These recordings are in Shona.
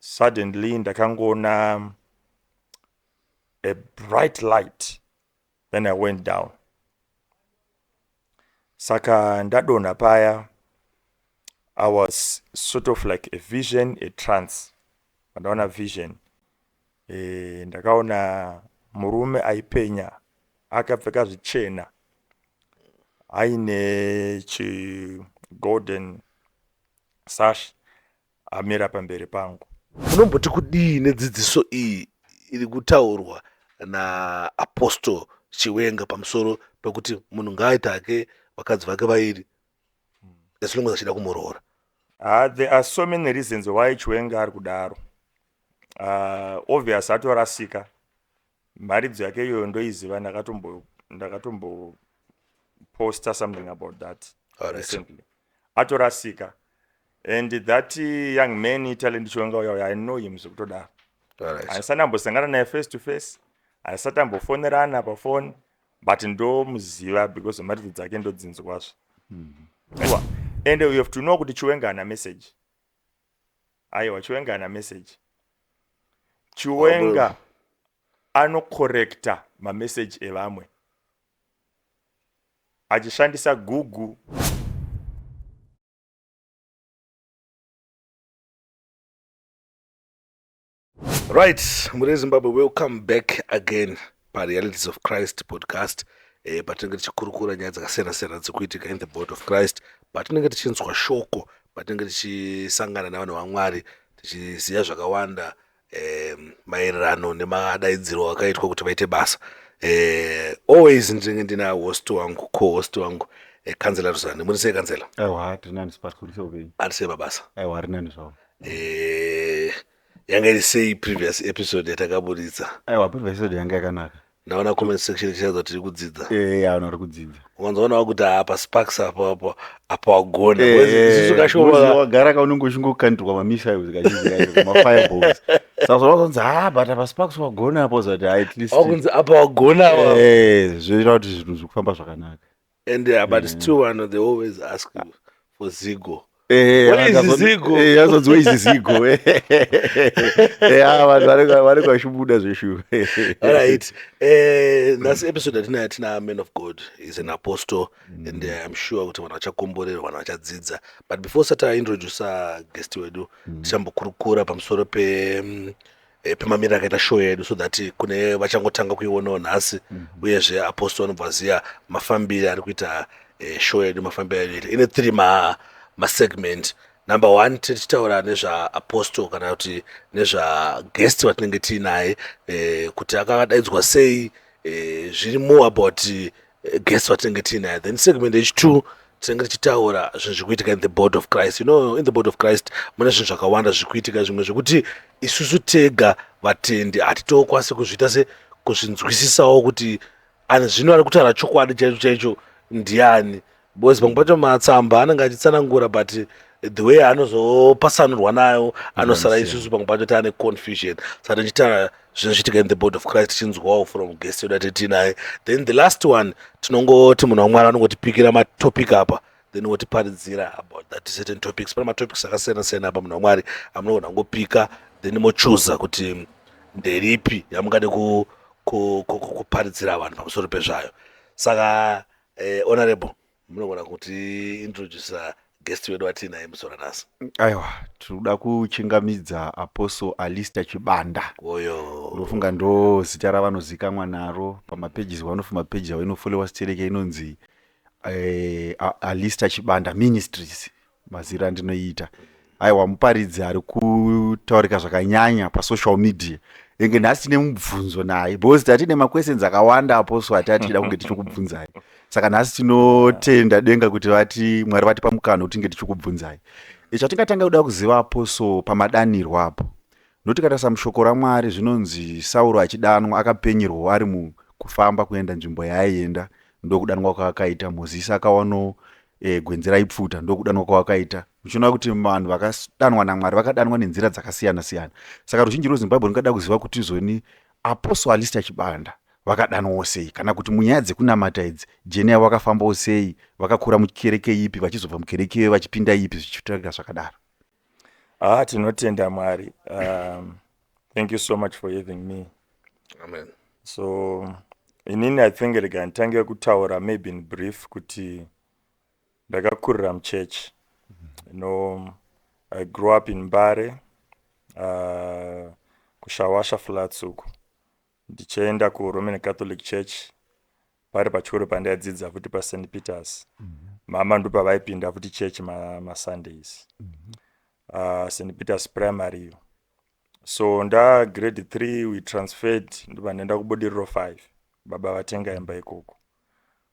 Suddenly ndakangoona a bright light, then I went down. Saka ndadonha paya, I was sort of like a vision, a trance. Pandaona vision, ndakaona murume aipenya akapfeka zvichena aine chi golden sash amira pamberi pangu. Munomboti kudii nedzidziso iyi iri kutaurwa naApostle Chiwenga pamusoro pekuti munhu ngaaite hake vakadzi vake vairi as long as achida kumuroora? There are so many reasons why Chiwenga ari kudaro. Obvious atorasika. Mharidzo yake iyoyo ndoiziva, ndakatombo posta something about that recently. Atorasika. And that young man Talent Chiwenga uya, I know him zvekutodaro. Handisati ambosangana naye face to face, handisati ambofonerana pafoni, but ndomuziva because mharidzo dzake ndodzinzwazve. And you have to know kuti Chiwenga haana message. Aiwa, Chiwenga haana message. Chiwenga anocorrecta mamessage evamwe achishandisa Google. Right, mune Zimbabwe, welcome back again paRealities of Christ podcast, patinenge tichikurukura nyaya dzakasiyana-siyana dzekuitika in the body of Christ, patinenge tichinzwa shoko, patinenge tichisangana nevanhu vaMwari, tichiziva zvakawanda maererano nemadaidziro akaitwa kuti vaite basa. Always ndinenge ndina host wangu, co-host wangu, Councillor Ruzani. Muri sei, Councillor? Aiwa, tiri nani, Sparks, uri sei upenyu? Ari sei mabasa? Aiwa, ari nani zvavo. Yanga iri sei previous episode yatakaburitsa? Aiwa, previous episode yanga yakanaka. Ndaona comment section ichiratidza kuti tiri kudzidza. Ya, vanhu vari kudzidza. Ukanzoona kuti apa Sparks apa wagona. Isusu kashoma. Wagara ka unenge uchingokandirwa mamissiles kazhinji kacho, mafireballs. Saka zvonzi ha, but apa Sparks wagona apo, zati at least wakunzi apa wagona. Zvinoita kuti zvinhu zviri kufamba zvakanaka. And but still one, they always ask you for Zigo. Where is Zigo? Azonzi where is Zigo? Ya, vanhu vanenge vachibuda zveshuwa. Alright, nhasi episode yatinayo, tina man of God, is an apostle, and I'm sure kuti vanhu vachakomborerwa, vanhu vachadzidza. But before sati aintroduca guest wedu, tichambokurukura pamusoro pe pemamiriro akaita show yedu, so that kune vachangotanga kuionawo nhasi, uyezve apostle vanobva vaziva mafambire ari kuita show yedu. Mafambire anoita, ine three masegment. Number one, tichitaura nezvaapostle kana kuti nezvaguest vatinenge tiinaye, kuti akadaidzwa sei, zviri more about guest vatinenge tiinaye. Then segment yechi2, tinenge tichitaura zvinhu zviri kuitika in the body of Christ. In the body of Christ mune zvinhu zvakawanda zviri kuitika, zvimwe zvekuti isusu tega vatendi hatitokwanisi kuzviita se kuzvinzwisisawo kuti ani zvino ari kutaura chokwadi chaicho chaicho ndiani, because pamwe pacho matsamba anenge achitsanangura, but the way anozopasanurwa nayo anosara isusu pamwe pacho taane confusion. Saka tichitaura zvinhu zviitika in the body of Christ, tichinzwawo from guest yedu atitinaye. Then the last one, tinongoti munhu waMwari anongotipikira matopic apa, then wotiparidzira about that certain topics. Pane matopics akasiyana siyana apa, munhu waMwari, amunogona kungopika, then mochuza kuti nderipi yamungade kuparidzira vanhu pamusoro pezvayo. Saka honorable, munogona kuti introduca guest wedu watinaye musi wanhasi. Aiwa, tiri kuda kuchingamidza Apostle Alister Chibanda. Oyo. Ndofunga ndo zita ravanozikanwa naro pamapages, one of mapages avo inofollowa stereke inonzi Alister Chibanda Ministries, maziro andinoita. Aiwa, muparidzi ari kutaurika zvakanyanya pasocial media. Enge nhasi tine mubvunzo naye, because tatine maquestions akawanda, apostle, ati tichida kunge tichikubvunzai. Saka nhasi tinotenda denga kuti vati Mwari vatipa mukana kuti tinge tichikubvunzai. Chatingatanga kuda kuziva, apostle, pamadanirwo apo, nokuti tikatarisa mushoko raMwari zvinonzi Sauro achidanwa akapenyerwawo ari mukufamba kuenda nzvimbo yaaienda, ndokudanwa kwaakaita. Mozisi akawanawo gwenzi raipfuta, ndokudanwa kwaakaita. Uchiona kuti vanhu vakadanwa naMwari vakadanwa nenzira dzakasiyana siyana. Saka ruzhinji rweZimbabwe rungada kuziva kuti izoni Apostle Alister Chibanda vakadanwawo sei, kana kuti munyaya dzekunamata idzi journey yavo vakafambawo sei, vakakura mukereke ipi, vachizobva mukereke iyoyo vachipinda ipi, zvichitarika zvakadaro. Ah, tinotenda Mwari. Thank you so much for having me. Amen. So inini I think rega nditange kutaura maybe in brief kuti ndakakurira muchurch. I grew up in Mbare, kuShawasha Flats uku, ndichienda kuRoman Catholic Church pari pachikoro pandaidzidza futi paSt Peters. Mama ndo pavaipinda futi church maSundays, St Peters Primary iyo. So nda grade 3 we transferred, ndobva ndaenda kuBudiriro 5, baba vatenga imba ikoko.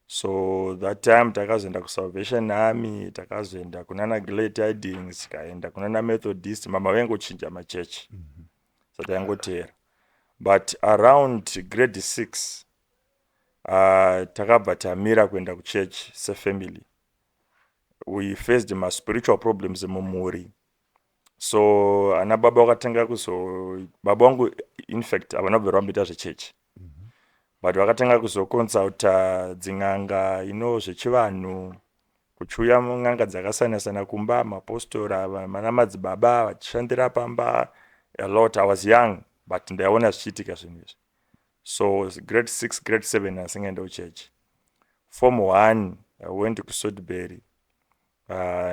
So that time takazoenda kuSalvation Army, takazoenda kunana Glad Tidings, tikaenda kunana Methodist. Mama vaingochinja machechi, so taingoteera. But around grade 6 takabva tamira kuenda kuchurch sefamily. We faced maspiritual problems mumhuri, so ana baba vakatanga kuzo, baba vangu in fact havana kubvira vamboita zvechechi, but vakatanga kuzoconsulta dzin'anga zvechivanhu, kuchiuya n'anga dzakasiyana siyana kumba, mapostora mana madzibaba vachishandira pamba a lot. I was young, but ndaiona zvichiitika zvinhu izvi. So grade 6, grade 7 asingaenda kuchechi. Form 1 I went kuSodbury.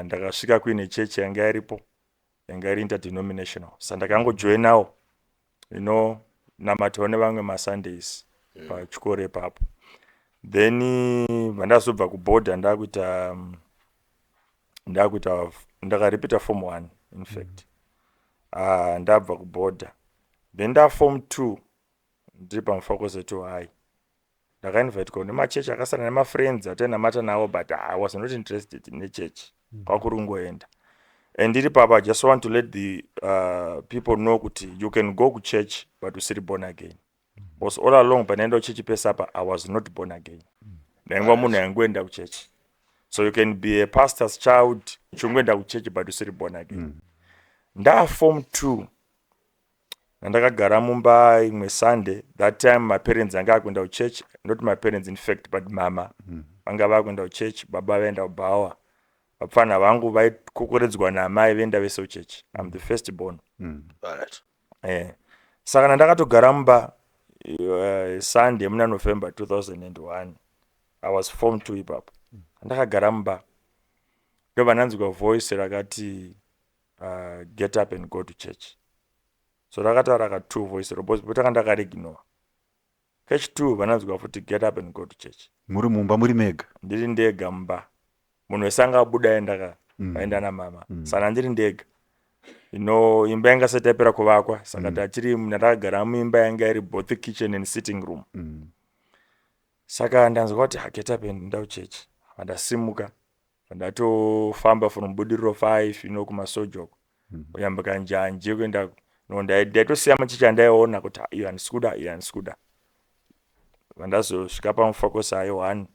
Ndakasvika kuine chechi yanga iripo, yanga iri interdenominational, sa ndakangojoinawo, namatawo nevamwe maSundays pachikoro ipapo. Then vandazobva kubhodha, ndakuita ndakaripita form 1 in fact. Ndabva kubhodha, then ndaform 2 ndiri paMufakose 2 High, ndakainvitwa nemachechi akasiyana nemafriends atainamata navo, but I was not interested nechechi, kwakuri kungoenda. And ndiri papa, I just want to let the people know kuti you can go kuchurch but usiri born again, because all along pandaenda kuchechi pesapa I was not born again. Ndaingova munhu aingoenda kuchechi. So you can be a pastor's child uchingoenda kuchechi but usiri born again. Ndaform 2, nandakagara mumba imwe Sunday. That time my parents anga akuenda kuchurch, not my parents in fact, but mama vanga vakuenda kuchurch, baba vaenda kubhawa, vapfana vangu vaikokoredzwa namai vaenda vese kuchechi. I'm the first born. Saka nandakatogara mumba Sunday muna November 2001, I was form 2 ipapo. Ndakagara mumba, ndobva ndanzwa voice rakati, "Get up and go to church." So rakataura ka two voice robotanga, ndakariignore. Kechi two vananzwa futi, "Get up and go to church." Muri mumba muri mega? Ndiri ndega mumba. Munhu wese anga abuda aenda ka, aenda namama. Saka ndiri ndega. Imba yanga isati yapera kuvakwa, saka tachiri ndakagara muimba yanga iri both kitchen and sitting room. Saka ndanzwa kuti, "Get up and enda kuchechi." Ndasimuka, ndatofamba from Budiriro 5 kumasojoko, kuyambuka njanji kuenda. No, ndaitosiya machechi andaiona kuti, "Ah, iyo handisi kuda, iyo handisi kuda." Vandazosvika paMufakose High 1,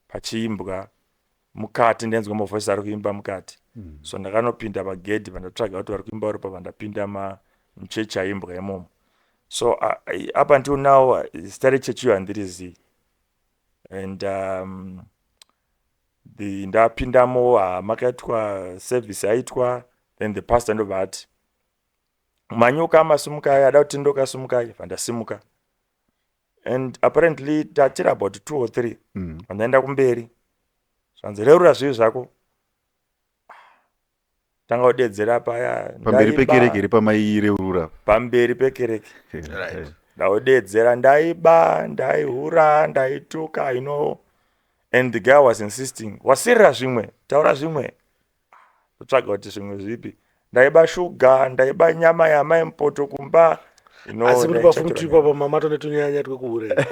pachiimbwa mukati, ndainzwa mavoice ari kuimba mukati. So ndakanopinda pagedhi, vandatsvaga kuti vari kuimba vari pa, vandapinda muchechi aimbwa imomo. So up until now zita rechechi iyo handirizivi. And ndapindamo, makaitwa service yaitwa, then the pastor ndobva ati, "Manyuka masumukai, ada kutindoka, sumukai." Vandasimuka, and apparently tatiri about two or three. Vandaenda kumberi, zvanzi, "Reurura zvivi zvako." Tanga kudedzera paya. Pamberi "Ndaiba." pekereke iri pamaireurura? Pamberi pekereke. Ndaudedzera, "Ndaiba, ndaihura, ndaituka." And the guy was insisting, "Wasirira zvimwe, taura zvimwe." Totsvaga kuti zvimwe zvipi. "Ndaiba shuga, ndaiba nyama yamai mupoto kumba." Asi muri paform Ndaichatura 2 ipapa, mama tonetunyanya twekuhurera?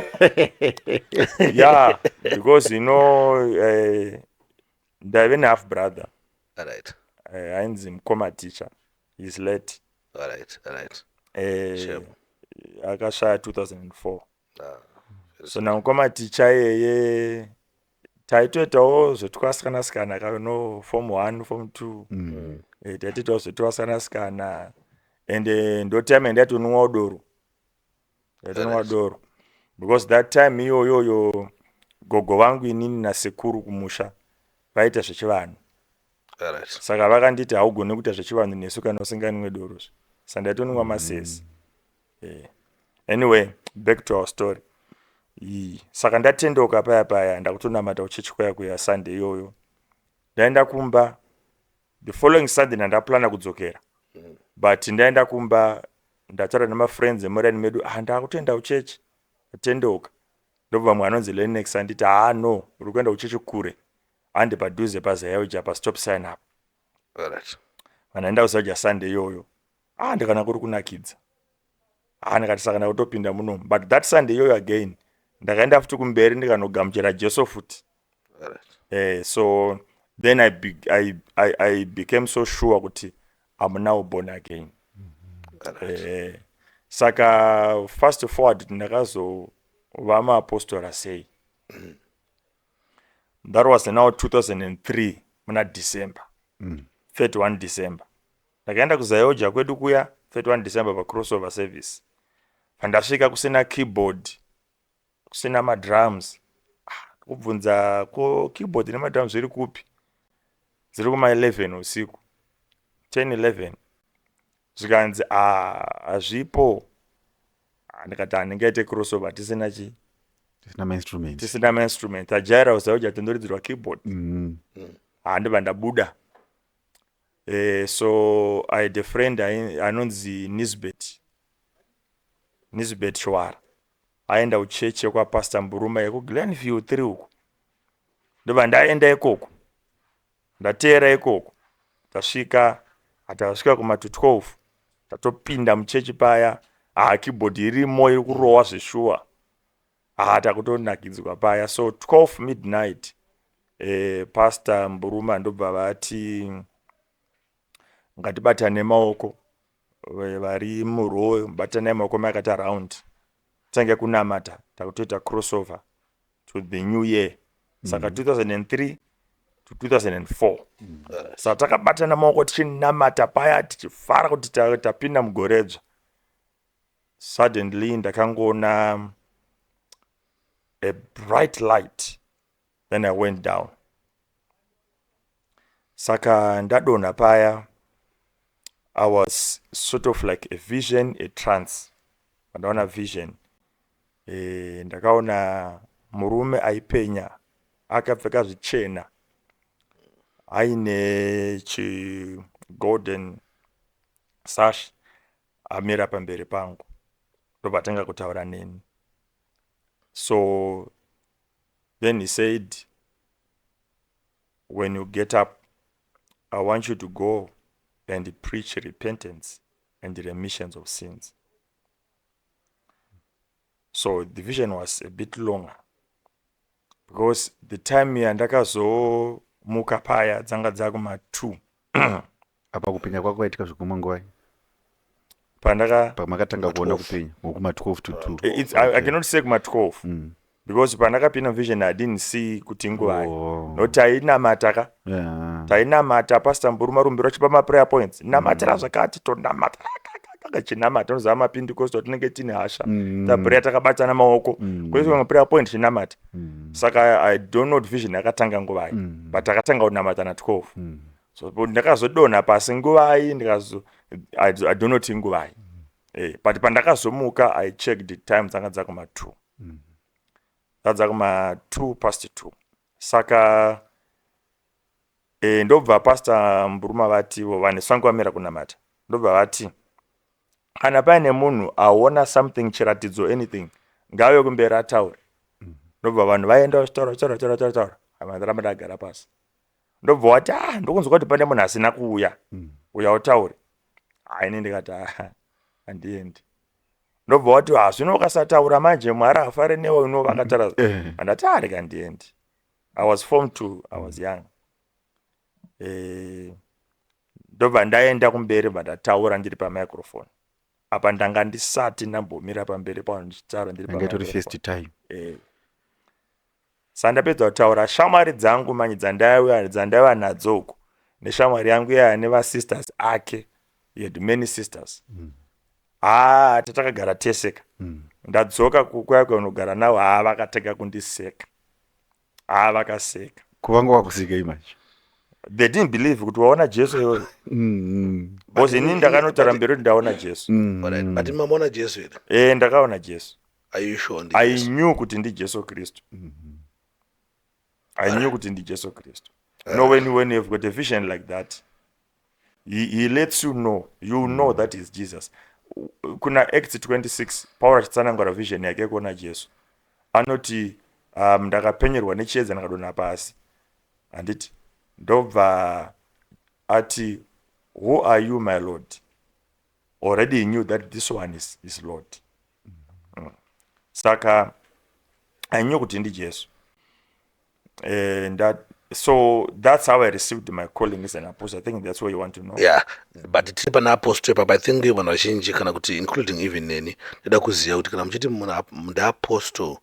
Yeah, because ndaive nehalf brother. Ainzi mukoma Teacher, is late. Shame. Akashaya 2004. Ah, So namukoma Ticha iyeye taitoitawo zvetwasikana sikana kano form 1, form 2. Taitoitawo zvetwasikana sikana, and ndo time yandaitonwawo doro, ndaitonwa doro, because that time iyoyoyo gogo vangu inini nasekuru kumusha vaita zvechivanhu. Saka vakanditi haugoni kuita zvechivanhu nesu kana usinganwe doro. Saka ndaitonwa masesi. Anyway, back to our story. Saka ndatendeuka paya paya, ndakutonamata kuchechi kuya kuya. Sunday iyoyo ndaenda kumba. The following Sunday ndandaplana kudzokera, but ndaenda kumba, ndataura nemafriends emuraini medu, ah, ndakutoenda kuchechi, ndatendeuka. Ndobva mumwe anonzi Lenex anditi, "Haa, no, uri kuenda kuchechi kure, handi padhuze paZAOGA, pastop sign apa." Vanhu kuZAOGA Sunday iyoyo, ah, ndikana kuri kunakidza. Ah, ndikati saka ndakutopinda munomu. But that Sunday iyoyo again ndakaenda futi kumberi, ndikanogamuchira Jesu futi. So then I became so sure kuti I'm now born again. Saka fast forward, ndakazova muapostora sei? That was now 2003 muna December, 31 December. Ndakaenda kuZAOGA kwedu kuya 31 December pacrossover service. Pandasvika kusina keyboard, kusina madrums. Ah, kubvunza, "Ko keyboard nemadrums zviri kupi?" Dziri kuma11 usiku, 10 11. Zvikanzi, "Ah, hazvipo." Ah, ndikati handingaite crossover tisina chi Tisina mainstrument. Tisina mainstrument. Tajaira kuZAOGA tondoridzirwa keyboard. Handibva ndabuda. So I had a friend anonzi Nisbet, Nisbet Shwara. Aenda kuchechi yekwapastor Mburuma yekuGlenview 3 uku. Ndobva ndaenda ikoko, ndateera ikoko. Tasvika, hatasvika kuma to 12, tatopinda muchechi paya. Ah, keyboard irimo, iri kurohwa zveshuwa. Ah, takutonakidzwa paya. So 12 midnight, Pastor Mburuma ndobva vati, "Ngatibatane maoko, vari murow batanai maoko makaita round, tange kunamata, takutoita crossover to the new year." Saka 2003 to 2004. Saka takabatana maoko tichinamata paya, tichifara kuti tapinda mugoredzva. Suddenly ndakangoona a bright light, then I went down. Saka ndadonha paya, I was sort of like a vision, a trance. Pandaona vision, ndakaona murume aipenya akapfeka zvichena, aine chigolden sash, amira pamberi pangu, ndobva atanga kutaura neni. So then he said, "When you get up, I want you to go and preach repentance and the remissions of sins." So the vision was a bit longer because the time yandakazomuka paya dzanga dzakuma2. Apa kupenya kwako kwaitika zviguma nguvai? Pandaka Pamakatanga kuona kupenya ngokuma12 to 2? I cannot say kuma12 because pandakapinda vision I didn't see kuti nguvai. Nokuti tainamata ka. Tainamata, Pastor Mburuma rumbiro achipa maprayer points, namatira zvakati, tonamata kachinamata. Unoziva mapindikosto tinenge tine hasha. Taprayer takabatana maoko, kwese maprayer point chinamata. Saka I don't know kuti vision yakatanga nguvai, but takatanga kunamata na12. So ndakazodonha pasi nguvai? Ndikazo I don't know kuti inguvai. But pandakazomuka I checked the time, dzanga dzakuma2, dzadzakuma2 past 2. Saka ndobva Pastor Mburuma vati, vanhu vangu vamira kunamata, ndobva vati kana paine munhu aona something, chiratidzo, anything, ngave kumberi ataure. Ndobva vanhu vaenda vachitaura, vachitaura, vachitaura, vachitaura. Ndaramba ndagara pasi. Ndobva wati, "Ah, ndokunzwa kuti pane munhu asina kuuya, uya utaure." Haini, ndikati, "Ah, handiendi." Ndobva wati, "Ah, zvino ukasataura manje Mwari hafare newe." Ino vakataura. Andati, "Ah, rega ndiendi." I was form two, I was young. Ndobva ndaenda kumberi, bva ndataura ndiri pamicrophone. Apa ndanga ndisati ndambomira pamberi pavanhu ndichitaura ndiri Yanga itori first time. Saka ndapedza kutaura, shamwari dzangu manje dzandaiva nadzo uku, neshamwari yangu iya nevasisters ake, he had many sisters. Haa, tatakagara teseka. Ndadzoka kuya kunogara navo, haa, vakatanga kundiseka. Haa, vakaseka. Kuvanga wakusekei manje? They didn't believe kuti waona Jesu iyoyo, because inini ndakanotaura mberi kuti ndaona Jesu. Alright, but mamaona Jesu here? E, ndakaona Jesu. Are you sure ndi I Jesu? knew kuti ndiJesu Kristu. I knew kuti ndiJesu Kristu. No, when you've got a vision like that, he lets you know, you know that is Jesus. Kuna Acts 26, Paul achitsanangura vision yake yekuona Jesu, anoti ndakapenyerwa nechiedza, ndakadonha pasi, handiti? Ndobva ati, "Who are you, my Lord?" Already he knew that this one is Lord. Saka I knew kuti ndiJesu. And that, so that's how I received my calling as an apostle. I think that's what you want to know. Yeah, but tiri pana apostle ipapa. I think vanhu vazhinji, kana kuti including even neni, ndoda kuziva kuti kana muchiti munhu ndiapostle,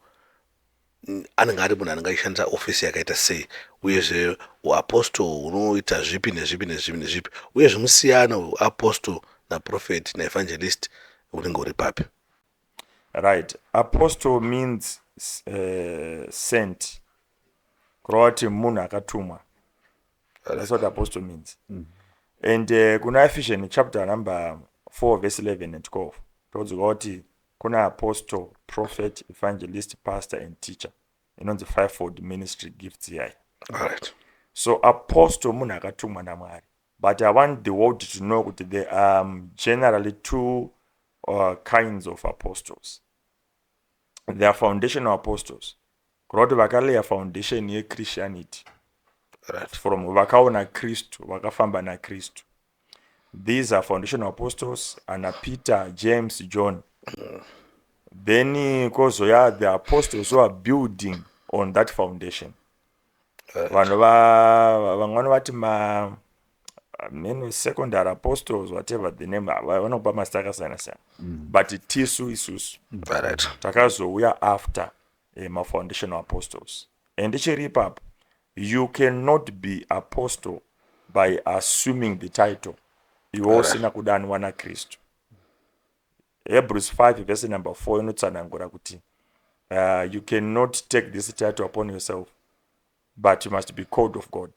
anenge ari munhu anenge achishandisa ofisi yakaita sei? Uyezve uapostle hunoita zvipi nezvipi nezvipi nezvipi? Uyezve musiyano weapostle naprophet naevangelist unenge uri papi? Right, apostle means sent, kureva kuti munhu akatumwa. That's what apostle means. And kuna Ephesians chapter number 4 verse 11 and 12, todzwa kuti kuna apostle, prophet, evangelist, pastor and teacher, inonzi fivefold ministry gifts yai. So apostle munhu akatumwa naMwari, but I want the world to know kuti there are generally two kinds of apostles. There are foundational apostles, kureva kuti vakaleya foundation yechristianity from vakaona Kristu, vakafamba naKristu. These are foundational apostles, ana Peter, James, John. Then kwozoya the apostles who are building on that foundation. Vanhu vamwe vati ma many secondary apostles, whatever the name, vanokupa mazita akasiyana siyana, but tisu isusu takazouya after mafoundational apostles. And ichiri ipapo, you cannot be apostle by assuming the title iwe usina kudanwa naKristu. Hebrews 5 verse number 4 inotsanangura kuti you cannot take this title upon yourself, but you must be called of God.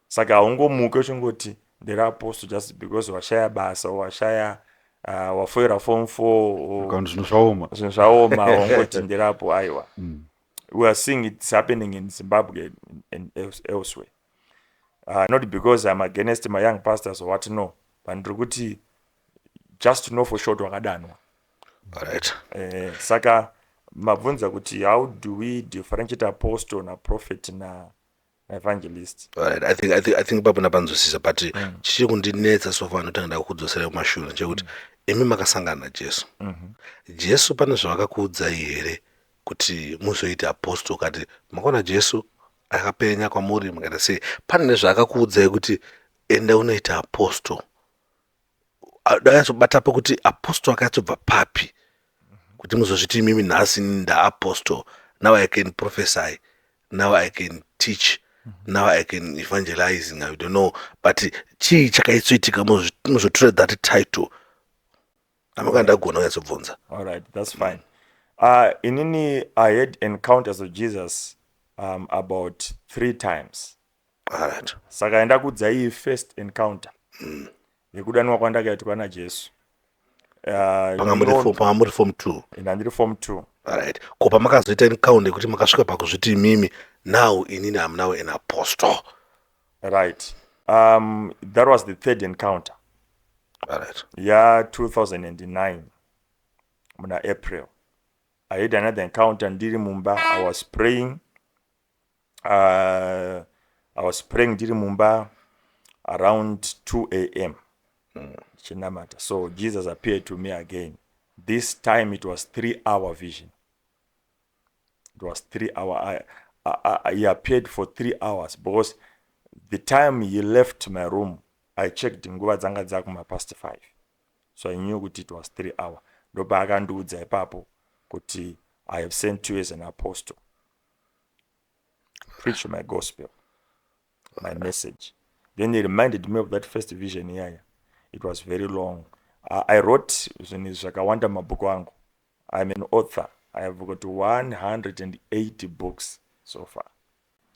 Saka haungomuke uchingoti ndiri apostle just because washaya basa, washaya, wafoira form 4. Kana zvinhu zvaoma. Zvinhu zvaoma, wangoti ndirapo. Aiwa. We are seeing it's happening in Zimbabwe and elsewhere. Not because I'm against my young pastors or what, no, but ndiri kuti just to know for sure kuti wakadanwa. Saka mabvunza kuti how do we differentiate apostle naprophet naevangelist? Alright. I think ipapo ndapanzwisisa, but chichiri kundinetsa so far, ndotanga ndakudzosera kumashure, chekuti imi makasangana naJesu. Jesu pane zvavakakuudzai here kuti muzoita apostle? Kati makaona Jesu akapenya kwamuri, mukaita sei? Pane nezvaakakuudzai kuti enda unoita apostle? Danyatsobata pekuti apostle akatobva papi kuti muzozviti imimi nhasi ndaapostle, now I can prophesy, now I can teach, now I can evangelize? I don't know, but chii chakaitsoitika muzotora that title? Amaka ndagona kunyatsobvunza. All right, that's fine. Inini I had encounters of Jesus about three times. Saka ndakuudza iyi first encounter yekudanwa kwandakaitwa naJesu. Panga muri panga muri form two? Ndandiri form two. Alright, ko pamakazoita encounter yekuti makasvika pakuzviti imimi, now inini am now an apostle? Right, that was the third encounter. Ya 2009 muna April, I had another encounter ndiri mumba. I was praying, I was praying ndiri mumba around 2 a.m., chinamata. So Jesus appeared to me again. This time it was 3-hour vision. It was 3 hour. He appeared for 3 hours, because the time he left my room, I checked, nguva dzanga dzakuma past 5, so I knew kuti it was 3 hour. Ndopaakandiudza ipapo kuti, "I have sent you as an apostle. Preach my gospel, my message." Then he reminded me of that first vision iyaya. It was very long. I wrote zvinhu zvakawanda mumabhuku angu. I'm an author. I have got 180 books so far.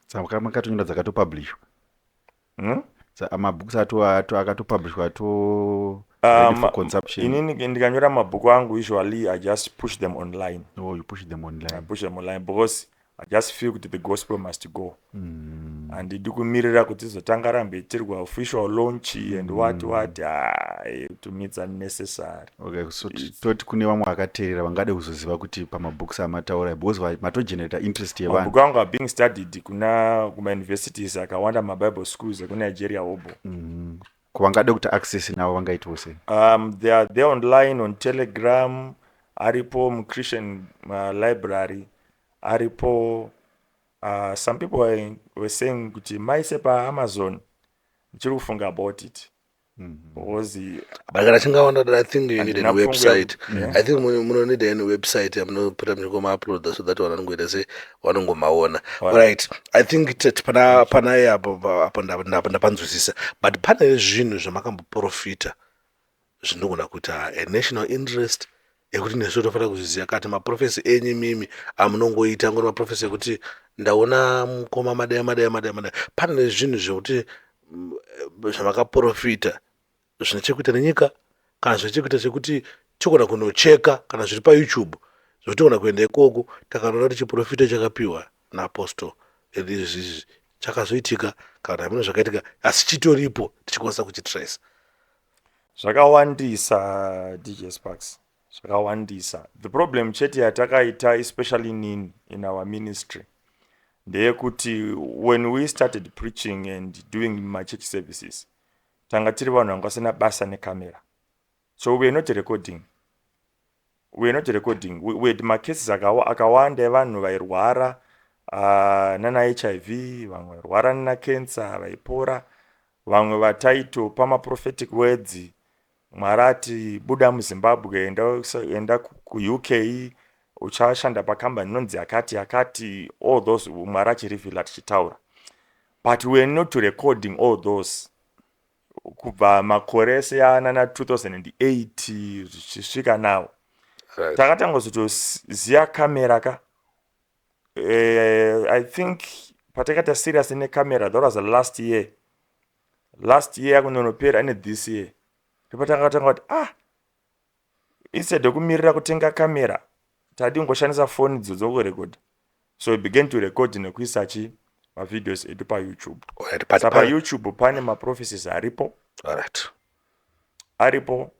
Saka makatonyora dzakatopublishwa? Mabooks ato akatopublishwa to ready for consumption? Inini ndikanyora mabhuku angu, usually I just push them online. Oh, you push them online. I push them online because I just feel kuti the gospel must go. Handidi kumirira kuti izotanga rambe itirwa official launch and what what. Ah, to me it's unnecessary. Okay, so toti kune vamwe vakateerera vangade kuzoziva kuti pamabooks amataura, because matogenerata interest yevanhu. Mabhuku angu are being studied kuna kumauniversities akawanda, mabible schools ekuNigeria hobo. Kuvangade kuti access navo vangaitawo sei? They are there online, on Telegram aripo, muChristian library aripo. Some people were saying kuti maise paAmazon. Ndichiri kufunga about it because But kana chingawanda, I think you need an Handina pfungwa. website. I think munoneeda any website yamunopota muchingoma-uploada so that vanhu vanongoita se vanongomaona. Right, I think pana panai apo ndapanzwisisa, but pane zvinhu zvamakamboprofita zvinogona kuita a national interest ekuti nesu tofanira kuzviziva, kati maprophecy enyu imimi amunongoita ngori maprophecy ekuti ndaona mukoma madaya madaya madaya madaya. Pane zvinhu zvekuti zvamakaprofita zvine chekuita nenyika kana zvine chekuita chekuti togona kunocheka kana zviri paYouTube, zvekuti togona kuenda ikoko takanoona kuti chiprofita chakapiwa naapostle and izvi chakazoitika kana hamuna zvakaitika, asi chitoripo tichikwanisa kuchitrace? Zvakawandisa, DJ Sparks, zvakawandisa. The problem chete yatakaita, especially in our ministry, ndeyekuti when we started preaching and doing my church services, tanga tiri vanhu vanga vasina basa nekamera, so we are not recording, we are not recording. We had macases akawanda evanhu vairwara nana HIV, vamwe vairwara nana cancer vaipora, vamwe vataitopa maprophetic words, Mwari ati buda muZimbabwe, enda kuUK, uchashanda pakambani inonzi yakati yakati, all those Mwari achireveala tichitaura, but we are not recording all those kubva makore ese anana 2008 zvichisvika now. Takatanga kuzotoziva kamera ka, I think patakaita serious nekamera, that was last year, last year yakunonopera ine this year, ndopatakatanga kuti ah, instead yekumirira kutenga kamera, tadi kungoshandisa foni dzo dzokurekodha. So we began to record nekuisa chi mavideos edu paYouTube. Saka paYouTube pane maprophecies aripo. Aripo,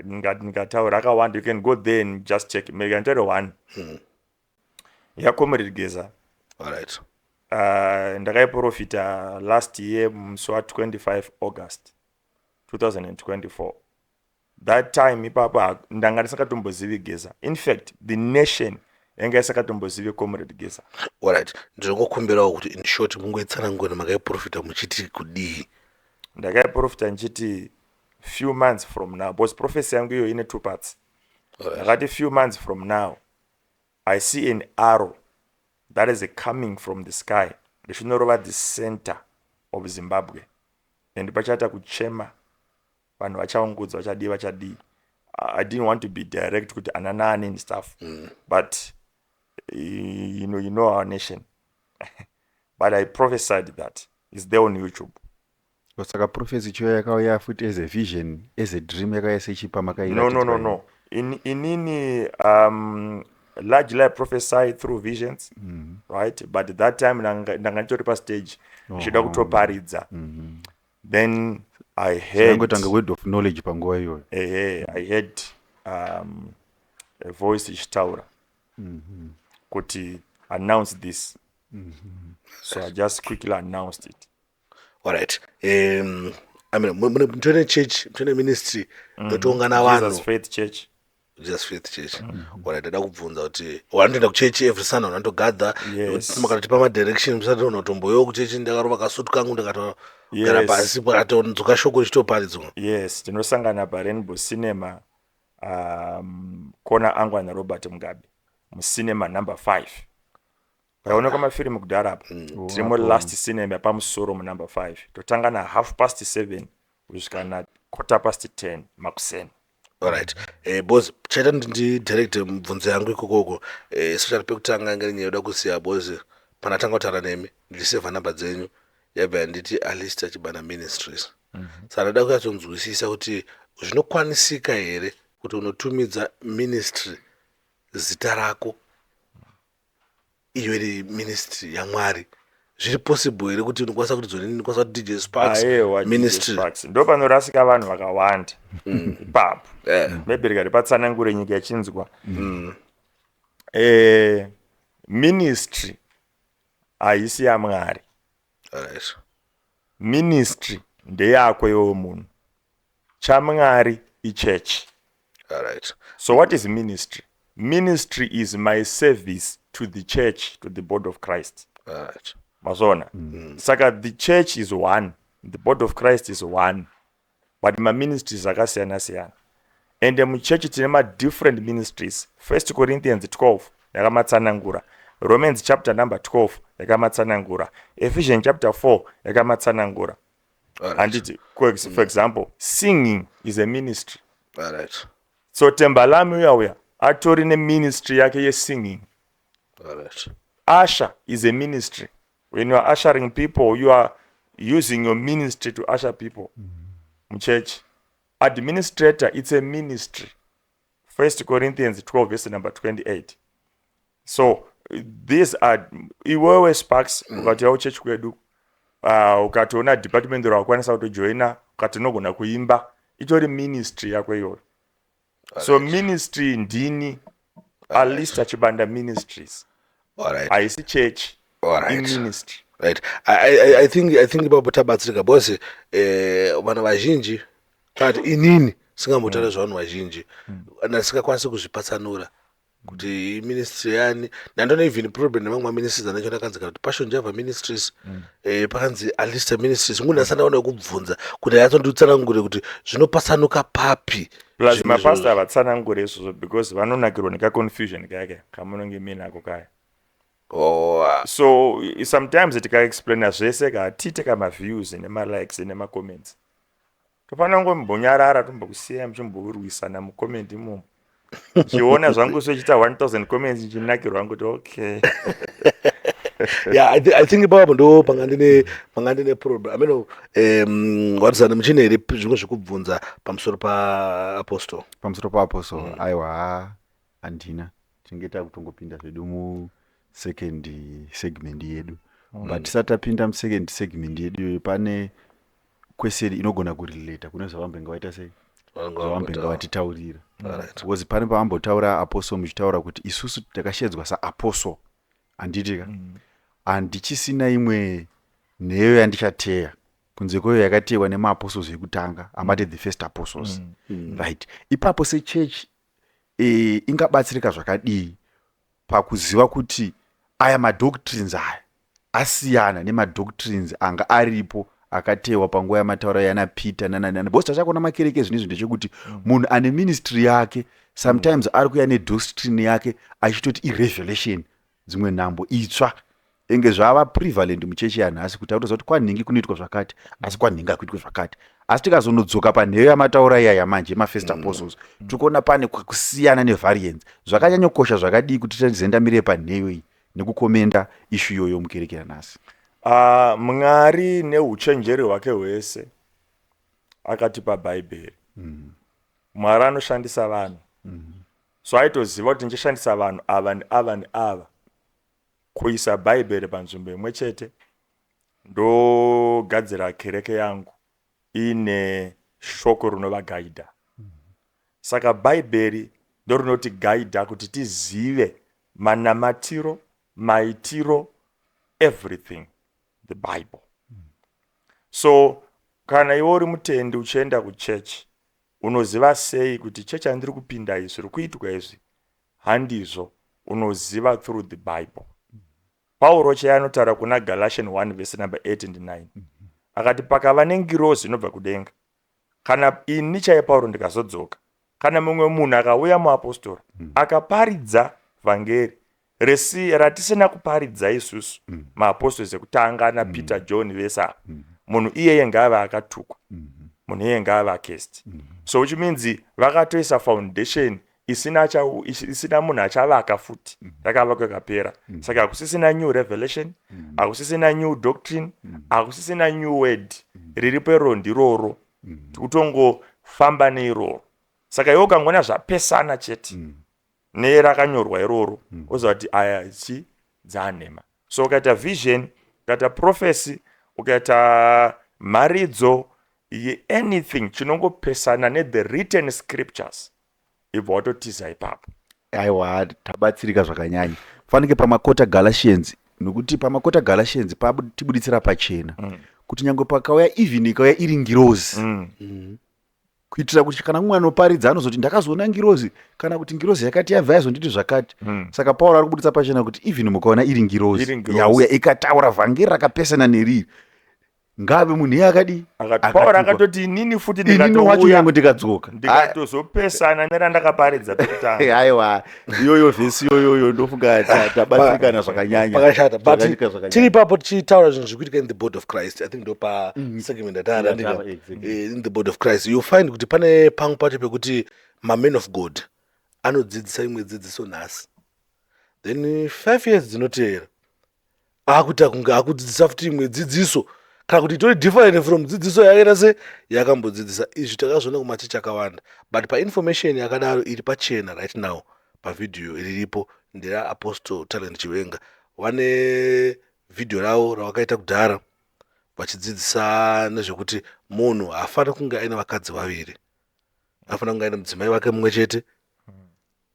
ndingataura akawanda. You can go there and just check. Maybe nditaure one yaComrade Geza. Ndakaiprofita last year musi wa25 August 2024. That time ipapo ndanga ndisakatombozivi Geza. In fact, the nation yanga isakatombozivi Comrade Geza. Alright, ndinongokumbirawo kuti in short mungoitsanangura, makaiprofita muchiti kudii? Ndakaiprofita ndichiti few months from now, because prophecy yangu iyo ine two parts. Ndakati few months from now I see an arrow that is coming from the sky richinorova the center of Zimbabwe, and pachaita kuchema, vanhu vachaungudza, vachadii vachadii. I didn't want to be direct kuti ana nani and stuff, but you know our nation. But I prophesied that is there on YouTube. Saka prophecy chiyo yakauya futi as a vision, as a dream, yakauya sechipa? No. Inini largely I prophesy through visions, right? But that time ndanga nditori pastage ndichida kutoparidza. Then I heard Ngotanga word of knowledge panguva iyoyo. Ehe, I heard a voice ichitaura kuti announce this, so I just quickly announced it. Alright, I mean, mutone church, mutone ministry inotoungana vanhu? Jesus Faith Church. Jesus Faith Church. Alright, ndada kubvunza kuti vanotoenda kuchechi every Sunday, vanotogather? Yes. Makatotipa madirection musati unotomboyo kuchechi, ndakarova kasutu kangu, ndakatogara pasi, pakatonzwa shoko richitoparidzwa? Yes, tinosangana paRainbow Cinema, kona angwa naRobert Mugabe, mucinema number 5 paionekwa mafirimu kudhara apa. Tirimo last cinema pamusoro munumber 5. Totanga na 7:30 kusvika na 10:15 makuseni. Alright, because chaita kuti ndidirect mubvunzo yangu ikokoko, especially pekutanga, ngeri nyaya yoda kusiya, because panatanga kutaura nemi ndichisevha namba dzenyu. Yabva yanditi Alistair Chibanda Ministries. Saka ndada kunyatsonzwisisa kuti zvinokwanisika here kuti unotumidza ministry zita rako, iyo iri ministry yaMwari? Zviri possible here kuti unokwanisa kuti dzonini ndinokwanisa kuti DJ Sparks Ayewa, DJ Ministry? Sparks. Ndo panorasika vanhu vakawanda ipapo. Maybe rikati patsanangure nyika yachinzwa. Ministry haisi yaMwari. Ministry ndeyako iwewe munhu. ChaMwari ichechi. So what is ministry? Ministry is my service to the church, to the body of Christ. Mazona. Saka the church is one, the body of Christ is one, but maministries akasiyana siyana. Ende muchechi tine madifferent ministries. First Corinthians 12 yakamatsanangura, Romans chapter number 12 yakamatsanangura, Ephesians chapter 4 yakamatsanangura. Handiti, for example, singing is a ministry. So Tembalami uya uya atori neministry yake yesinging. Usher is a ministry. When you are ushering people, you are using your ministry to usher people muchurch. Administrator, it's a ministry. First Corinthians 12 verse number 28. So these are, iwewe Sparks, ukatouya kuchechi kwedu, ukatoona department rawakwanisa kutojoina, ukati unogona kuimba, itori ministry yako iyoyo. So ministry ndini Alistair Chibanda Ministries. Haisi church. Iministry. Right, I think ipapo tabatsirika because vanhu vazhinji, kana kuti inini singambotaura zvavanhu vazhinji, ndisingakwanisi kuzvipatsanura kuti iministry yani. Ndandoona even problem nemamwe maministries anacho, ndakanzi kana kuti Passion Java Ministries, pakanzi Alistair Ministries. Ngu ndasati ndaona kubvunza kuti anyatsonditsanangure kuti zvinopatsanuka papi. Plus zvinhu mapasta izvozvo. Havatsanangure izvozvo because vanonakirwa nekaconfusion kake kamunonge minako kaya. Oh, ah. So sometimes tikaexplaina zvese ka, hatiite kamaviews nemalikes nemacomments. Tofanira kungombonyarara, tombokusiya muchimborwisana mucomment imomo. Chiona zvangu sochiita 1000 comments, nchinakirwa kuti okay. Yeah, I think ipapo ndo panga ndine problem. I mean, watisana muchine here zvimwe zvekubvunza pamusoro paapostle? Pamusoro paapostle? Aiwa, handina. Tinenge takutongopinda zvedu musecond segment yedu, but tisati tapinda musecond segment yedu iyoyo, pane question inogona kurelata kune zvavambenge vaita sei, zvavambenge vatitaurira, because pane pavambotaura apostle, muchitaura kuti isusu takashedzwa saapostle, handiti ka? Handichisina imwe nheyo yandichateya kunze kweyo yakateyiwa nemaapostles ekutanga, amati the first apostles, right? Ipapo sechurch ingabatsirika zvakadii pakuziva kuti aya madoctrines aya asiyana nemadoctrines anga aripo akateyiwa panguva yamataura yana Peter nananana? Because tachakuona makereke zvinezvi ndechekuti munhu ane ministry yake sometimes ari kuya nedoctrine yake achitoti irevelation, dzimwe nhambo itsva. Enge zvava prevalent muchechi yanhasi kuti akutoziva kuti kwanhingi kunoitwa zvakati, asi kwanhingi hakuitwi zvakati. Asi tikazonodzoka panheyo yamataura iya yamanje yemafirst apostles, tiri kuona pane kusiyana nevariance. Zvakanyanyokosha zvakadii kuti tizendamire panheyo iyi nekukomenda issue iyoyo mukereke yanhasi? Mwari neuchenjeri hwake hwese akatipa Bhaibheri. Mwari anoshandisa vanhu, so aitoziva kuti ndichishandisa vanhu ava neava neava kuisa Bhaibheri panzvimbo imwe chete, ndogadzira kereke yangu ine shoko rinovagaidha. Saka Bhaibheri ndorinotigaidha kuti tizive manamatiro, maitiro, everything, the Bible. So kana iwe uri mutendi uchienda kuchechi, unoziva sei kuti chechi yandiri kupinda izvi zviri kuitwa izvi handizvo? Unoziva through the Bible. Pauro chaiye anotaura kuna Galatian 1 verse number 8 and 9, akati pakava nengirozi inobva kudenga, kana ini chaiye Pauro ndikazodzoka, kana mumwe munhu akauya muapostora akaparidza vhangeri resi ratisina kuparidza isusu maapostles ekutanga naPeter, John, vese ava, munhu iyeye ngaave akatukwa, munhu iyeye ngaave accursed. So which means vakatoisa foundation. Isina munhu achavaka futi, yakavakwa ikapera. Saka hakusisina new revelation, hakusisina new doctrine, hakusisina new word. Riripo iroro ndiroro, tikutongofamba neiroro. Saka iwe ukangoona zvapesana chete nerakanyorwa iroro, oziva kuti aya chi dzaanhema. So ukaita vision, ukaita prophecy, ukaita mharidzo yeanything chinongopesana nethe written scriptures, ibva watotiza ipapo. Aiwa, tabatsirika zvakanyanya. Fanike pamaquota Galatians, nokuti pamaquota Galatians patibuditsira pachena kuti nyange pakauya, even ikauya iri ngirozi, kuitira kuti kana mumwe anoparidza anozoti, "Ndakazoona ngirozi," kana kuti, "Ngirozi yakati yabva yazonditi zvakati." Saka Pauro ari kubuditsa pachena kuti even mukaona iri ngirozi Iri ngirozi. yauya ikataura vhangeri rakapesana neriri, ngave munhu iye akadi Akati Pauro akatukwa. Akatoti, "Inini futi Inini wacho ndikatouya nyange ndikadzoka." ndikatozopesana nerandakaparidza pekutanga." Aiwa, iyoyo vhesi iyoyoyo ndofunga tabatsirikana zvakanyanya. Pakashata, but Zvakanyika zvakanyanya. tiri ipapo tichitaura zvinhu zviri kuitika in the body of Christ, I think ndo pasegment yataarandika. Yeah, exactly. In the body of Christ you find kuti pane pamwe pacho pekuti mamen of God anodzidzisa imwe dzidziso nhasi, then 5 years dzinoteera akuita kunge akudzidzisa futi imwe dzidziso, kana kuti itori different from dzidziso yakaita se yakambodzidzisa. Izvi takazviona kumachechi akawanda, but painformation yakadaro iri pachena right now pavhidhiyo riripo nderaApostle Talent Chiwenga. Vane vhidhiyo ravo ravakaita kudhara vachidzidzisa nezvekuti munhu haafaniri kunge aine vakadzi vaviri, anofanira kunge aine mudzimai wake mumwe chete.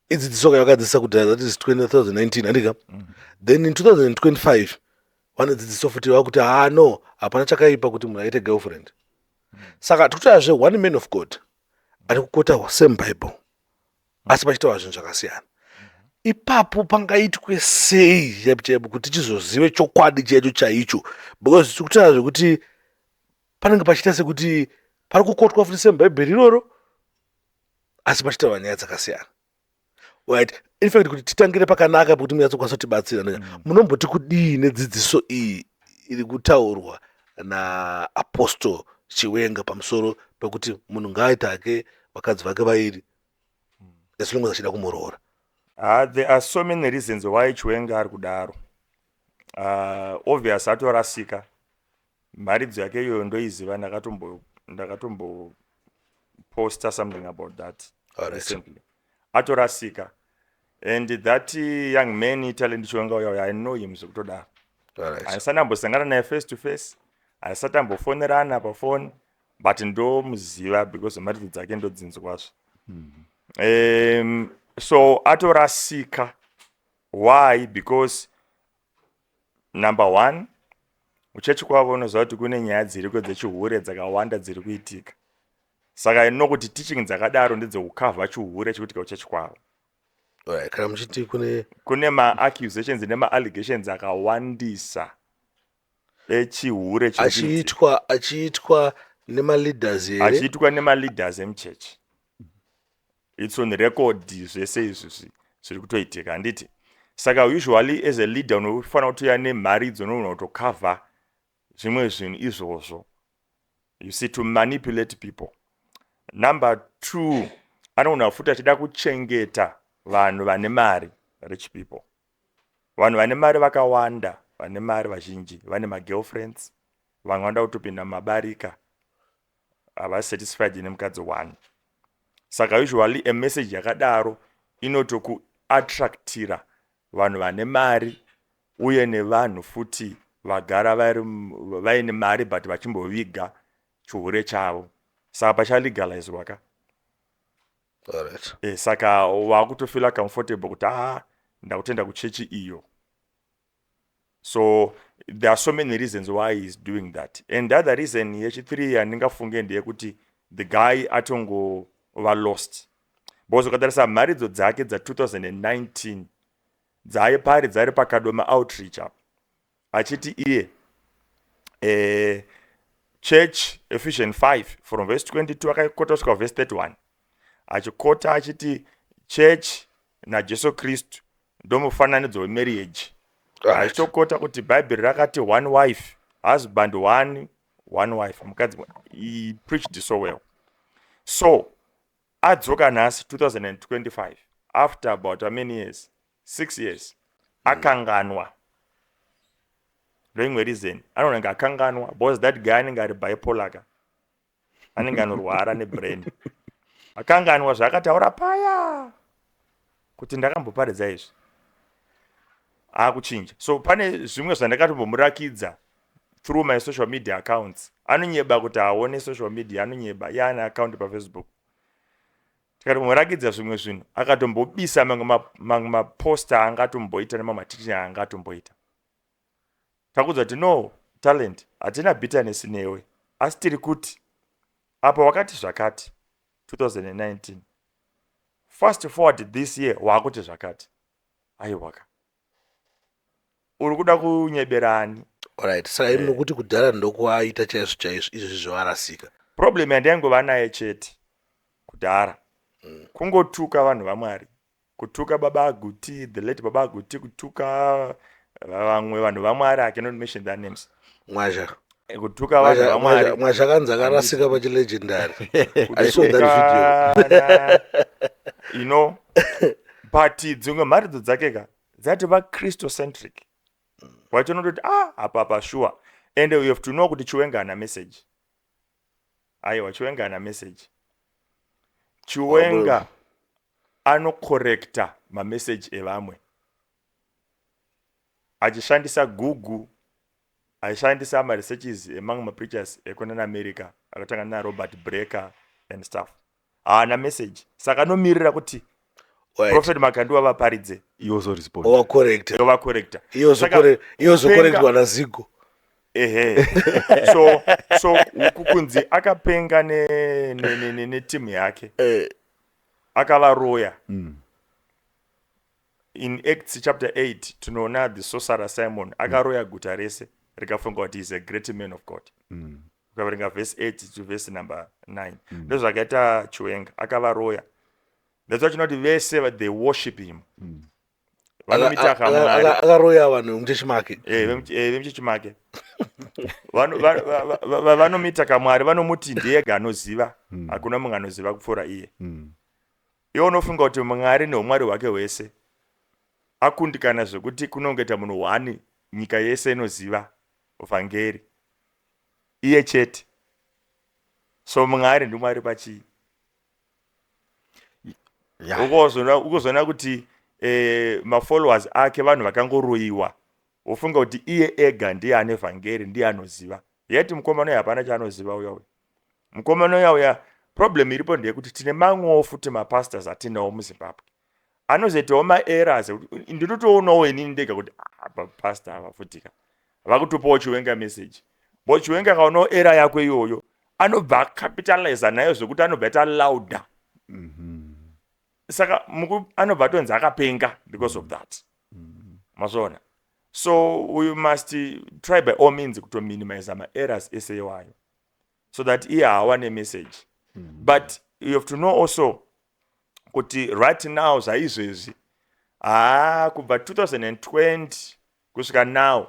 Idzidziso yavakadzidzisa kudhara, that is 2019, handika? Then in 2025 vanodzidziso futi vakuti, "Ha, no, hapana chakaipa kuti munhu aite girlfriend." Saka tikutarazve one man of God ari kuquota same Bible, asi pachitaura zvinhu zvakasiyana. Ipapo pangaitwe sei chaipo chaipo kuti tichizozive chokwadi chaicho chaicho? Because tiri kutaura zvekuti panenge pachiita sekuti pari kuquotwa futi same Bhaibheri iroro, asi pachitaura nyaya dzakasiyana, right? In fact, kuti titangire pakanaka pekuti munyatsokwanisa kutibatsira, munomboti kudii nedzidziso iyi iri kutaurwa naApostle Chiwenga pamusoro pekuti munhu ngaaite hake vakadzi vake vairi as long as achida kumuroora? There are so many reasons why Chiwenga ari kudaro. Obvious atorasika. Mharidzo yake iyoyo ndoiziva, ndakatomboposta something about that recently. Atorasika, and that young man Talent Chiwenga uya, I know him zvekutodaro. Handisati ambosangana naye face to face, handisati ambofonerana pafoni, but ndomuziva because mharidzo dzake ndodzinzwazve. So atorasika. Why? Because number one, kuchechi kwavo unoziva kuti kune nyaya dziriko dzechihure dzakawanda dziri kuitika. Saka inokuti teaching dzakadaro ndedzekucover chihure chikuitika kuchechi kwavo. Alright, kana muchiti kune Kune maaccusations nemaallegations akawandisa echihure chiri kuitika. Achiitwa nemaleaders here? Achiitwa nemaleaders emuchechi. It's on record zvese izvi zviri kutoitika, handiti? Saka usually as a leader unofanira kutoya nemharidzo unogona kutocover zvimwe zvinhu izvozvo, you see, to manipulate people. Number two, anogona futi achida kuchengeta vanhu vane mari, rich people. Vanhu vane mari vakawanda, vane mari vazhinji vane magirlfriends. Vamwe vanoda kutopinda mumabarika, havasatisfied nemukadzi one. Saka usually a message yakadaro inotokuattractira vanhu vane mari, uye nevanhu futi vagara vaine mari but vachimboviga chihure chavo. Saka pachalegalizwa ka. Saka wakutofeela comfortable kuti, "Ah, ndakutenda kuchechi iyo." So there are so many reasons why he is doing that. And the other reason yechi3 yandingafunge ndeyekuti the guy atongova lost, because ukatarisa mharidzo dzake dza2019 dzaaipari dzari paKadoma outreach apo, achiti iye church, Ephesian 5 from verse 22, akaiquota kusvika verse 31, achiquota achiti church naJesu Kristu ndomufananidzo wemarriage, achitoquota kuti Bhaibheri rakati one wife, husband one, one wife, mukadzi. He preached so well. So Adzoka nhasi 2025, after about how many years? 6 years. Akanganwa. Ndoimwe reason anoona kunge akanganwa, because that guy anenge ari bipolar ka, anenge anorwara nebrain. Akanganwa zvaakataura paya kuti ndakamboparidza izvi, akuchinja. So pane zvimwe zvandakatombomurakidza through my social media accounts. Anonyeba kuti aone social media, anonyeba. Iye ane account paFacebook. Tikatombomurakidza zvimwe zvinhu, akatombobisa mamwe maposta aangatomboita nemamwe mateaching aangatomboita. Takudza kuti no, Talent, hatina bitterness newe, asi tiri kuti apa wakati zvakati 2019, fast forward this year waakuti zvakati. Aiwaka, uri kuda kunyeberani? Alright, saka imi mukuti kudhara ndokuaita chaizvo chaizvo, izvozvi zvavarasika? Problem yandaingova naye chete kudhara kungotuka vanhu vaMwari, kutuka Baba Aguti, the late Baba Aguti, kutuka vamwe vanhu vaMwari. I cannot mention their names. Mwazha. Kutuka vanhu vaMwari. Mwazha akanzi akarasika pachilegendary. I saw that video. Kutukana, but dzimwe mharidzo dzake ka dzati vaChristocentric, wachonototi, ah, apa apa sure. And you have to know kuti Chiwenga ana message. Aiwa, Chiwenga ana message. Chiwenga anocorrecta mameseji evamwe achishandisa Google, achishandisa maresearches emamwe mapreachers ekunana America akatanga naRobert Breaker and stuff. Haana message, saka anomirira kuti Prophet Makandiwa vaparidze. Iwo Ovacorrecta. Ovacorrecta. Iyozocorrectwa naZigo. Ehe, so kunzi akapenga netimu yake. Akavaroya. In Acts chapter 8 tinoona the sorcerer Simon akaroya guta rese rikafunga kuti is a great man of God. Ukaverenga verse 8 to verse number 9, ndozvakaita Chiwenga, akavaroya. That's why chinoti vese they worship him. Vanomita kamwari. Akaroya vanhu vemuchechi make. Vemuchechi make. Vanomita kamwari, vanomuti ndiyega anoziva, hakuna mumwe anoziva kupfuura iye. Iwe unofunga kuti Mwari neumwari hwake hwese akundikana zvekuti kunongoita munhu one, nyika yese inoziva vhangeri, iye chete? So Mwari ndiMwari pachii? Ukozoona kuti mafollowers ake vanhu vakangoroyiwa, wofunga kuti iye ega ndiye ane vhangeri, ndiye anoziva. Yeti mukomana uyo hapana chaanoziva uya. Uya mukomana uya uya, problem iripo ndeyekuti tine mamwewo futi mapastors atinawo muZimbabwe anozoitawo maerrors. Ndinotoonawo inini ndega kuti, ah, pastor ava futika vakutopawo Chiwenga message, but Chiwenga akaonawo error yako iyoyo, anobva acapitaliza nayo zvekuti anobva aita louder. Saka anobva atonzi akapenga because of that. Mazvoona? So we must try by all means kutominimiza maerrors ese iwayo so that iye haawane message. But you have to know also kuti right now, zvaizvezvi, haa, kubva 2020 kusvika now,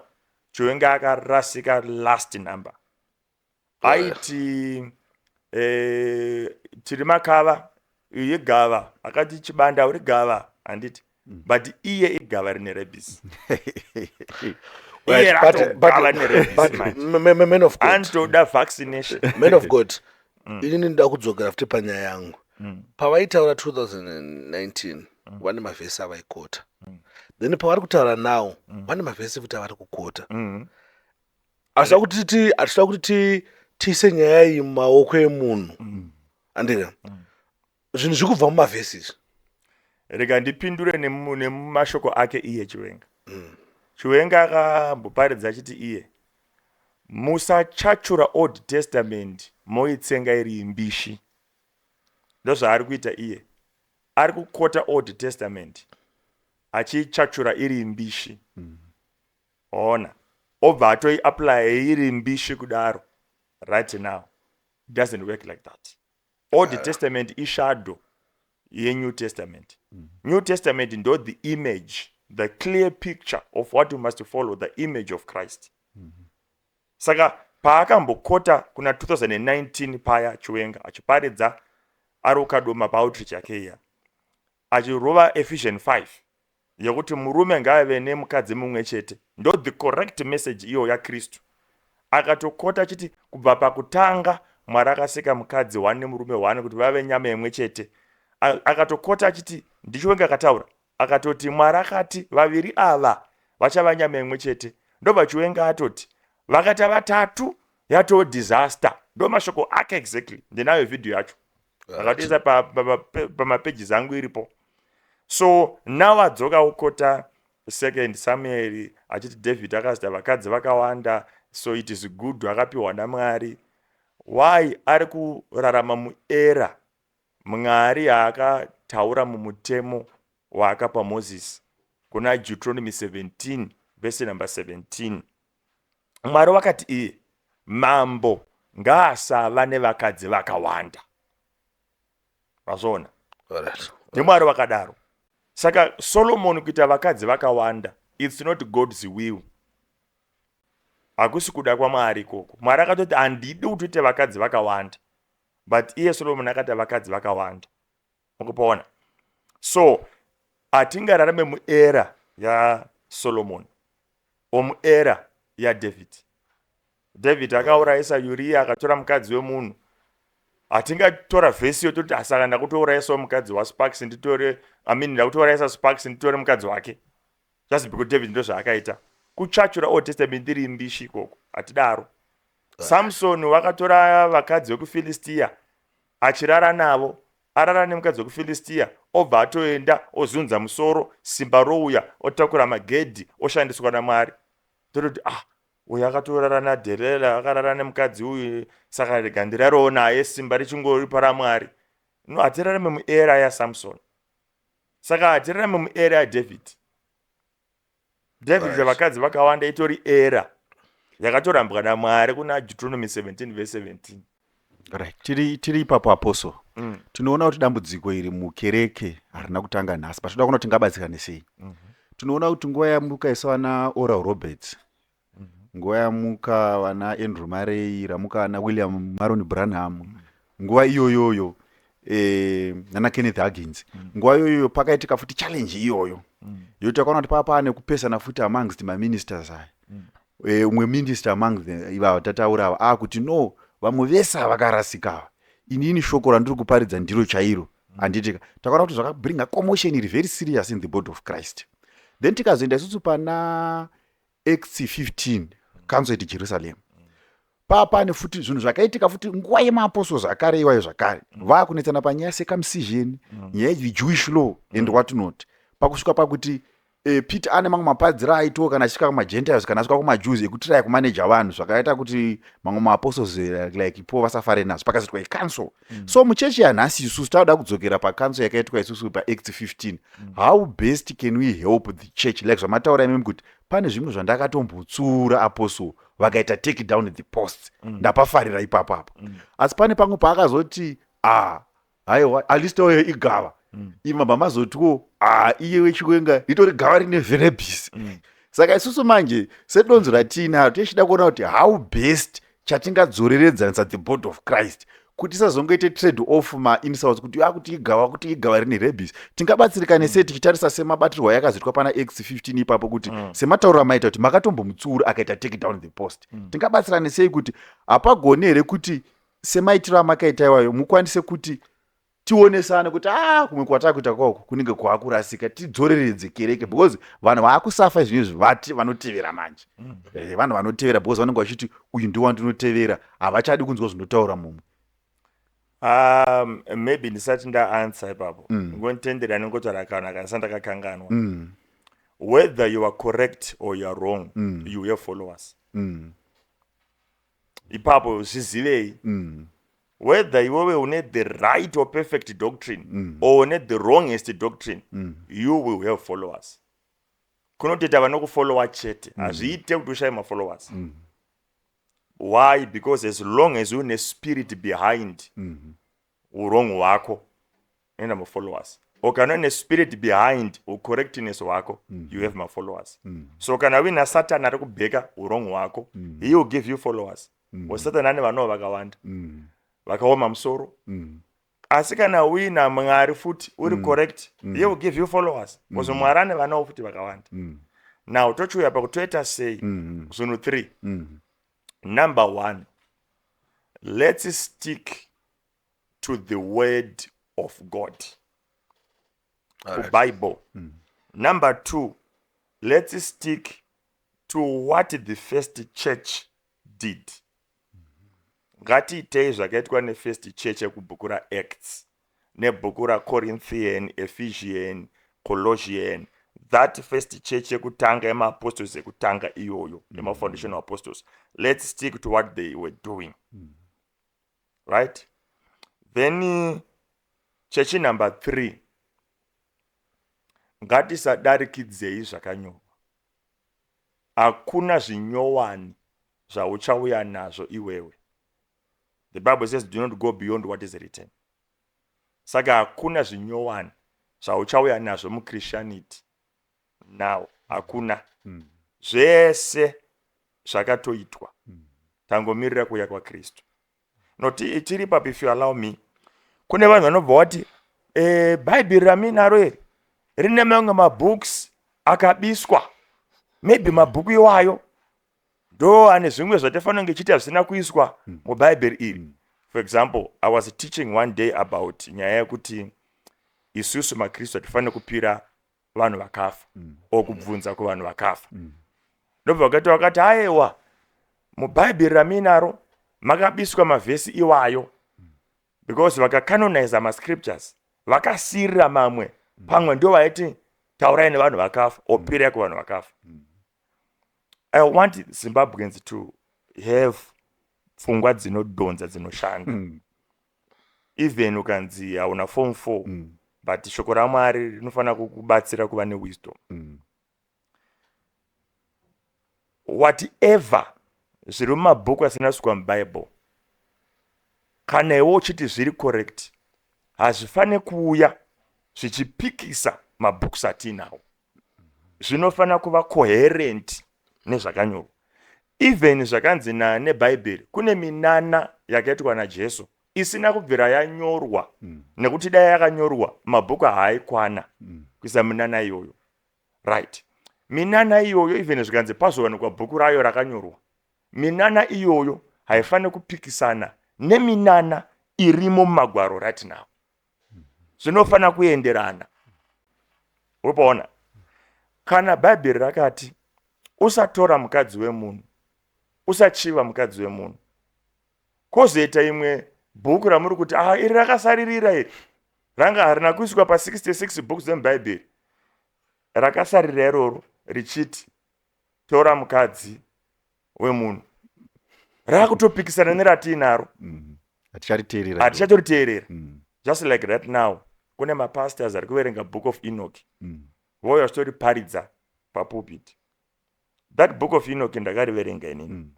Chiwenga akarasika last number. Aiti tiri makava, iye gava. Akati Chibanda uri gava, handiti? But iye igava rine rabies. Iye ratogava nerabies manje. Man of God. Anotoda vaccination. Man of God, inini ndoda kudzokera futi panyaya yangu. Pavaitaura 2019 vane mavhesi avaikota, then pavari kutaura now vane mavhesi futi avari kukota. Hatida kuti tiise nyaya iyi mumaoko emunhu, andika zvinhu zviri kubva mumavhesi izvi. Rega ndipindure nemumashoko ake iye Chiwenga. Chiwenga akamboparidza achiti iye, "Musachachura Old Testament moitsenga iri mbishi." Ndozvaari kuita iye, ari kukota Old Testament achiichachura iri mbishi. Ona, obva atoiapplya iri mbishi kudaro. Right now it doesn't work like that. Old Testament ishadow yeNew Testament. New Testament ndo the image, the clear picture of what you must follow, the image of Christ. Saka paakambokota kuna 2019 paya, Chiwenga achiparidza. Ari kuKadoma paoutreach yake iya, achirova Ephesian 5 yekuti murume ngaave nemukadzi mumwe chete. Ndo the correct message iyo yaKristu. Akatokota achiti kubva pakutanga Mwari akasika mukadzi one nemurume one kuti vave nyama imwe chete. Akatokota achiti, ndiChiwenga akataura, akatoti Mwari akati vaviri ava vachava nyama imwe chete. Ndobva Chiwenga atoti vakaita vatatu yatoo disaster. Ndo mashoko ake exactly, ndinayo vhidhiyo yacho, akatoisa pamapages angu, iripo. So now adzoka kukota Second Samuel achiti David akazita vakadzi vakawanda, so it is good, akapiwa naMwari. Why ari kurarama muera Mwari yaakataura mumutemo waakapa Moses kuna Deuteronomy 17 verse number 17? Mwari wakati iye mambo ngaasava nevakadzi vakawanda. Vazvoona? NdiMwari vakadaro. Saka Solomon kuita vakadzi vakawanda, it's not God's will, hakusi kuda kwaMwari ikoko. Mwari akatoti handidi kuti uite vakadzi vakawanda, but iye Solomon akaita vakadzi vakawanda. Mukupaona? So hatingararame muera yaSolomon o muera yaDavid. David akaurayisa Uriya, akatora mukadzi wemunhu. Hatingatora vhesi yototi asaka ndakutourayisawo mukadzi waSparks nditore, I mean, ndakutourayisa Sparks nditore mukadzi wake just because David ndo zvaakaita. Kutsvachura Old Testament iri mbishi ikoko, hatidaro. Samson vakatora vakadzi vekuFilistiya achirara navo. Arara nemukadzi wekuFilistiya, obva atoenda ozunza musoro, simba rouya, otakura magedhi, oshandiswa naMwari. Tototi, ah, uyu akatorara naDherera, akarara nemukadzi uyu, saka rega ndirarewo naye, simba richingori paraMwari. No, hatirarame muera yaSamson, saka hatirarame muera yaDavid. David vakadzi vakawanda itori era yakatorambwa naMwari kuna Deuteronomy 17 verse 17. Right, tiri ipapo, apostle. Tinoona kuti dambudziko iri mukereke harina kutanga nhasi, but toda kuona kuti tingabatsirane sei. Tinoona kuti nguva yamuka isu vana Oral Roberts, nguva yamuka vana Andrew Murray, ramuka vana William Maron Branham, nguva iyoyoyo nana Kenneth Hagin, nguva iyoyoyo pakaitika futi challenge iyoyo yokuti takaona kuti paa pane kupesana futi amongst maministers aya. Umwe minister among the ivava tataura ava akuti, no, vamwe vese vakarasika ava, inini shoko randiri kuparidza ndiro chairo, handitika? Takaona kuti zvakabringa commotion iri very serious in the body of Christ. Then tikazoenda isusu pana Acts 15, council at Jerusalem, paapane futi zvinhu zvakaitika futi nguva yemaapostles zvakare iwayo zvakare, vaakunetsana panyaya circumcision, nyaya yeJewish law and what not, pakusvika pakuti Peter ane mamwe mapadziro aitawo kana achisvika kumaGentiles, kana asvika kumaJews, ekutiraya kumaneja vanhu, zvakaita kuti mamwe maapostles like Paul vasafare nazvo, pakazoitwa icouncil. So muchechi yanhasi isusu tauda kudzokera pacouncil yakaitwa isusu paActs 15. How best can we help the church, like zvamataura imimi kuti pane zvimwe zvandakatombotsura apostle vakaita take down the posts? Ndapafarira ipapapo. Asi pane pamwe paakazoti, ah, haiwa, Alistair igava. Imabva mazotiwo, ah, iye weChiwenga ritori gava rine rabies. Saka isusu manje sedonzo ratiinaro tichida kuona kuti how best chatingadzoreredzanisa the body of Christ kuti tisazongoite trade off mainsults kuti akuti igava, kuti igava rine rabies. Tingabatsirikane sei tichitarisa semabatirwo ayakazoitwa pana Acts 15 ipapo, kuti sematauriro amaita kuti makatombomutsiura akaita take down the post, tingabatsirane sei kuti hapagoni here kuti semaitiro amakaita iwayo mukwanise kuti tionesane kuti a kumwe kwatakuita kwako kunenge kwaakurasika, tidzoreredze kereke? Because vanhu vaakusafa izvinezvi vati vanotevera manje. Vanhu vanotevera because vanenge vachiti uyu ndiwandinotevera, havachadi kunzwa zvinotaura mumwe. Maybe ndisati ndaanswer ipapo, ngonditendera ningotaura kana ndisati ndakakanganwa. Whether you are correct or you are wrong, you have followers. Ipapo zvizivei. Whether iwewe une the right or perfect doctrine or une the wrongest doctrine, you will have followers. Kunotoita vanokufollowa chete. Hazviite kuti ushaye mafollowers. Why? Because as long as une spirit behind urong hwako, unoenda mafollowers, or kana une spirit behind ucorrectness hwako, you have mafollowers. So kana uina Satan ari kubheka urong hwako, he will give you followers. Satani ane vanhuwo vakawanda vakaoma musoro. Asi kana uina Mwari futi uri correct, he will give you followers, because Mwari ane vanawo futi vakawanda. Now tochiuya pakuti toita sei. Zvinhu 3. Number one, let's stick to the word of God, Bible. Number two, let's stick to what the first church did. Ngatiitei zvakaitwa nefirst church yekubhuku raActs nebhuku raCorinthian, Ephesian, Colossian, that first church yekutanga, yemaapostles ekutanga iyoyo, yemafoundational apostles. Let's stick to what they were doing, right? Then chechi number 3, ngatisadarikidzei zvakanyorwa. Hakuna zvinyowani zvauchauya nazvo iwewe. The Bible says, "Do not go beyond what is written." Saka hakuna zvinyowani zvauchauya nazvo muChristianity now, hakuna. Zvese zvakatoitwa, tangomirira kuuya kwaKristu. Noti tiri papo, if you allow me, kune vanhu vanobva vati Bhaibheri raminaro iri rine mamwe mabooks akabiswa, maybe mabhuku iwayo ndo ane zvimwe zvatifanira kunge chiita zvisina kuiswa mubhaibheri iri. For example, I was teaching one day about nyaya yekuti isusu maKristu hatifaniri kupira vanhu vakafa o kubvunza kuvanhu vakafa. Ndobva vakati aiwa, mubhaibheri raminaro makabiswa mavhesi iwayo because vakacanoniza mascriptures, vakasiyirira mamwe. Pamwe ndo vaiti taurai nevanhu vakafa opirai kuvanhu vakafa. I want Zimbabweans to have pfungwa dzinodhonza, dzinoshanda. Even ukanzi hauna form 4, but shoko raMwari rinofanira kukubatsira kuva newisdom. Whatever zviri mumabhuku asina kusvikwa muBible, kana iwe uchiti zviri correct, hazvifaniri kuuya zvichipikisa mabooks atiinawo. Zvinofanira kuva coherent nezvakanyorwa. Even zvakanzi nebhaibheri, kune minana yakaitwa naJesu isina kubvira yanyorwa, nekuti dai yakanyorwa mabhuku haaikwana kuisa minana iyoyo, right? Minana iyoyo, even zvikanzi pazowanikwa bhuku rayo rakanyorwa, minana iyoyo haifaniri kupikisana neminana irimo mumagwaro right now. Zvinofanira kuenderana. Upaona, kana Bhaibheri rakati usatora mukadzi wemunhu, usachiva mukadzi wemunhu, kwozoita imwe bhuku ramuri kuti, ah, iri rakasaririra, iri ranga harina kuiswa pa66 books dzemubhaibheri, rakasaririra iroro richiti tora mukadzi wemunhu, raakutopikisana neratiinaro. Hatichariteerera. Hatichatoriteerera. Just like right now kune mapastors ari kuverenga Book of Enoch, vouya vachitoriparidza papulpit. That Book of Enoch ndakariverenga inini,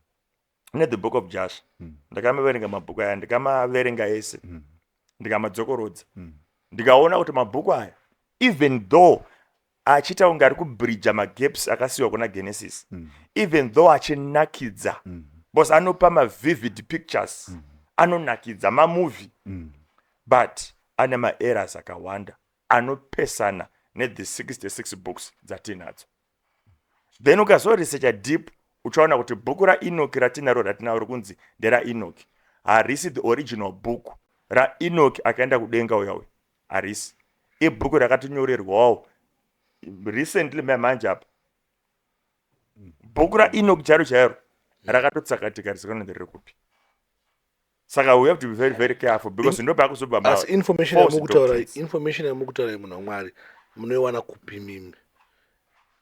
nethe Book of Josh. Ndakamaverenga mabhuku aya, ndikamaverenga ese, ndikamadzokorodza, ndikaona kuti mabhuku aya, even though achiita kunge ari kubridga magaps akasiyiwa kuna Genesis, even though achinakidza, because anopa mavivid pictures, anonakidza, mamovie, but ane maerrors akawanda anopesana nethe 66 books dzatinadzo. Then ukazoresearcha deep, uchaona kuti bhuku raEnoki ratinaro, ratinaro rikunzi nderaEnoki, harisi the original book raEnoki akaenda kudenga uya uya, harisi. Ibhuku rakatonyorerwawo recently mamanje apa. Bhuku raEnoki chairo chairo rakatotsakatika, risikana riri kupi. Saka we have to be very, very careful, because ndopakuzobva Asi information yamukutaura, information yamukutaura, munhu waMwari, munoiwana kupi mimi?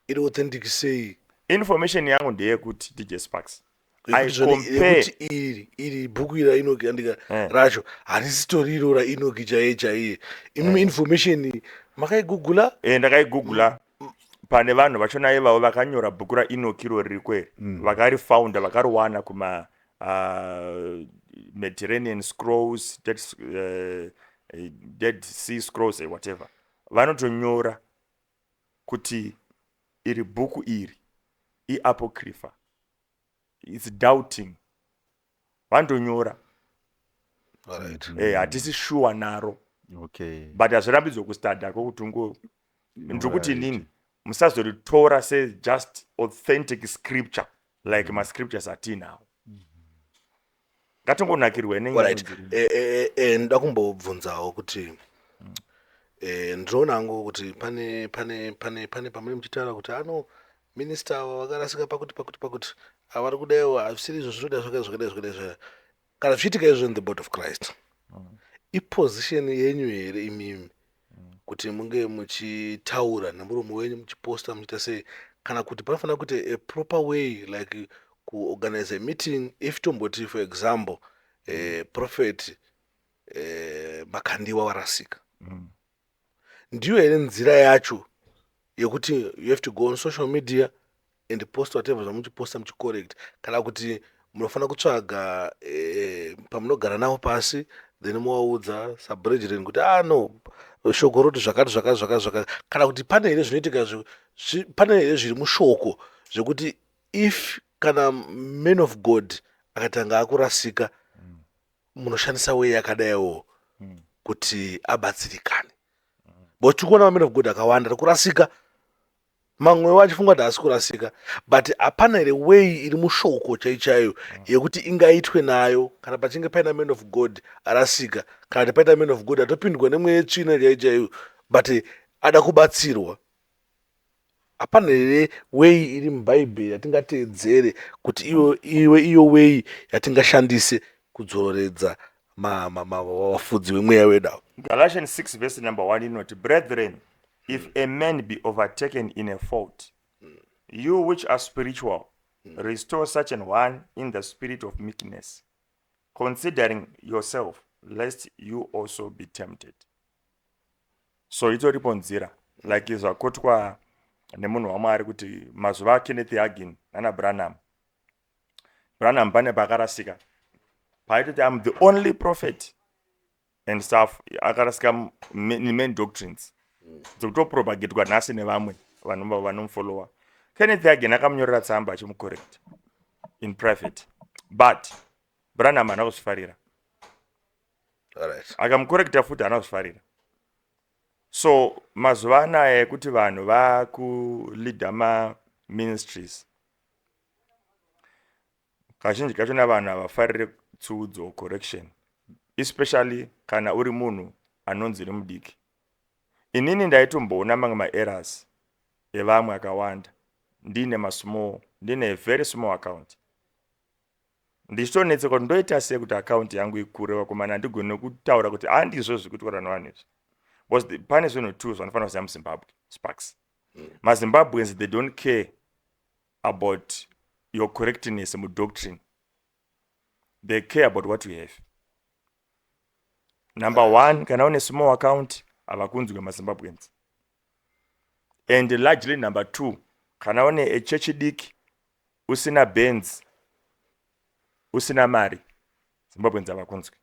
Iri authentic sei? Information yangu ndeyekuti, DJ Sparks, Yekuti iri bhuku iri raEnoki, andika racho harisitoriro raEnoki chaiye chaiye. Imimi information makaigugula? Ndakaigugula pane vanhu vachona ivavo vakanyora bhuku raEnoki iro riri kweri, vakarifounda, vakariwana kuma Mediterranean scrolls, Dead Sea Scrolls, whatever. Vanotonyora kuti iri bhuku iri iapocrypha, it's doubting. Vanotonyora. Hatisi sure naro. But hazvirambidzwe kustudya kwokuti ungo ndiri kuti inini musazoritora sejust authentic scripture like mascriptures atinawo. Ngatingonakirwe. Alright. Ndoda kumbobvunzawo kuti ndinoona hangu kuti pane pamune muchitaura kuti ano minista ava vakarasika pakuti pakuti pakuti avari kudaiwo, hazvisiri izvo, zvinoda zvakadai, zvakadai, zvakadai, zvakadai. Kana zvichiitika izvo in the body of Christ, iposition yenyu here imimi kuti munge muchitaura nemuromo wenyu, muchiposta, muchiita sei, kana kuti panofanira kuita a proper way, like kuorganize a meeting? If tomboti, for example, Prophet Makandiwa warasika, ndiyo here nzira yacho yekuti you have to go on social media and post whatever zvamuchiposta, muchicorrect, kana kuti munofanira kutsvaga pamunogara navo pasi, then movaudza sabrethren kuti, "Ah no, shoko roti zvakati, zvakati, zvakati, zvakati"? Kana kuti pane here zvinoitika, pane here zviri mushoko zvekuti if kana man of God akatanga akurasika, munoshandisa way yakadaiwo kuti abatsirikane? But tiri kuona man of God akawanda ari kurasika, mamwewo achifunga kuti haasi kurasika, but hapana here way iri mushoko chai chaiyo yekuti ingaitwe nayo kana pachinge paina man of God arasika, kana kuti paita man of God atopindwa nemweya yetsvina chai chaiyo, but ada kubatsirwa? Hapana here way iri mubhaibheri yatingateedzere kuti iwe iwe iyo way yatingashandise kudzoreredza vafudzi vemweya wedu ava? Galatians 6 verse number 1 inoti, "Brethren, if a man be overtaken in a fault, you which are spiritual, restore such an one in the spirit of meekness, considering yourself, lest you also be tempted." So itoripo nzira, like zvakotwa nemunhu waMwari kuti mazuva aKenneth Hagin nana Branham. Branham pane pakarasika paaitoti, "Am the only prophet," and stuff. Akarasika nemain doctrines dzekutopropagatwa nhasi nevamwe vanomufollowa. Kenneth Hagin akamunyorera tsamba achimucorrect in private, but Branham haana kuzvifarira. Akamucorrecta futi, haana kuzvifarira. So mazuva anaya ekuti vanhu vakuleada maministries, kazhinji kachona vanhu havafariri tsiudzo, correction, especially kana uri munhu anonzi ri mudiki. Inini ndaitomboona mamwe maerrors evamwe akawanda ndine masmall, ndine very small account, ndichitonetseka kuti ndoita sei kuti account yangu ikure. Vakomana, handigoni kutaura kuti handizvo zviri kuitwa nevanhu izvi, because pane zvinhu two zvanofanira kuziva muZimbabwe, Sparks. MaZimbabweans, they don't care about your correctness mudoctrine. They care about what you have. Number one, kana une small account, havakunzwe maZimbabweans. And largely, number two, kana une echechi diki, usina Benz, usina mari, Zimbabweans havakunzwi.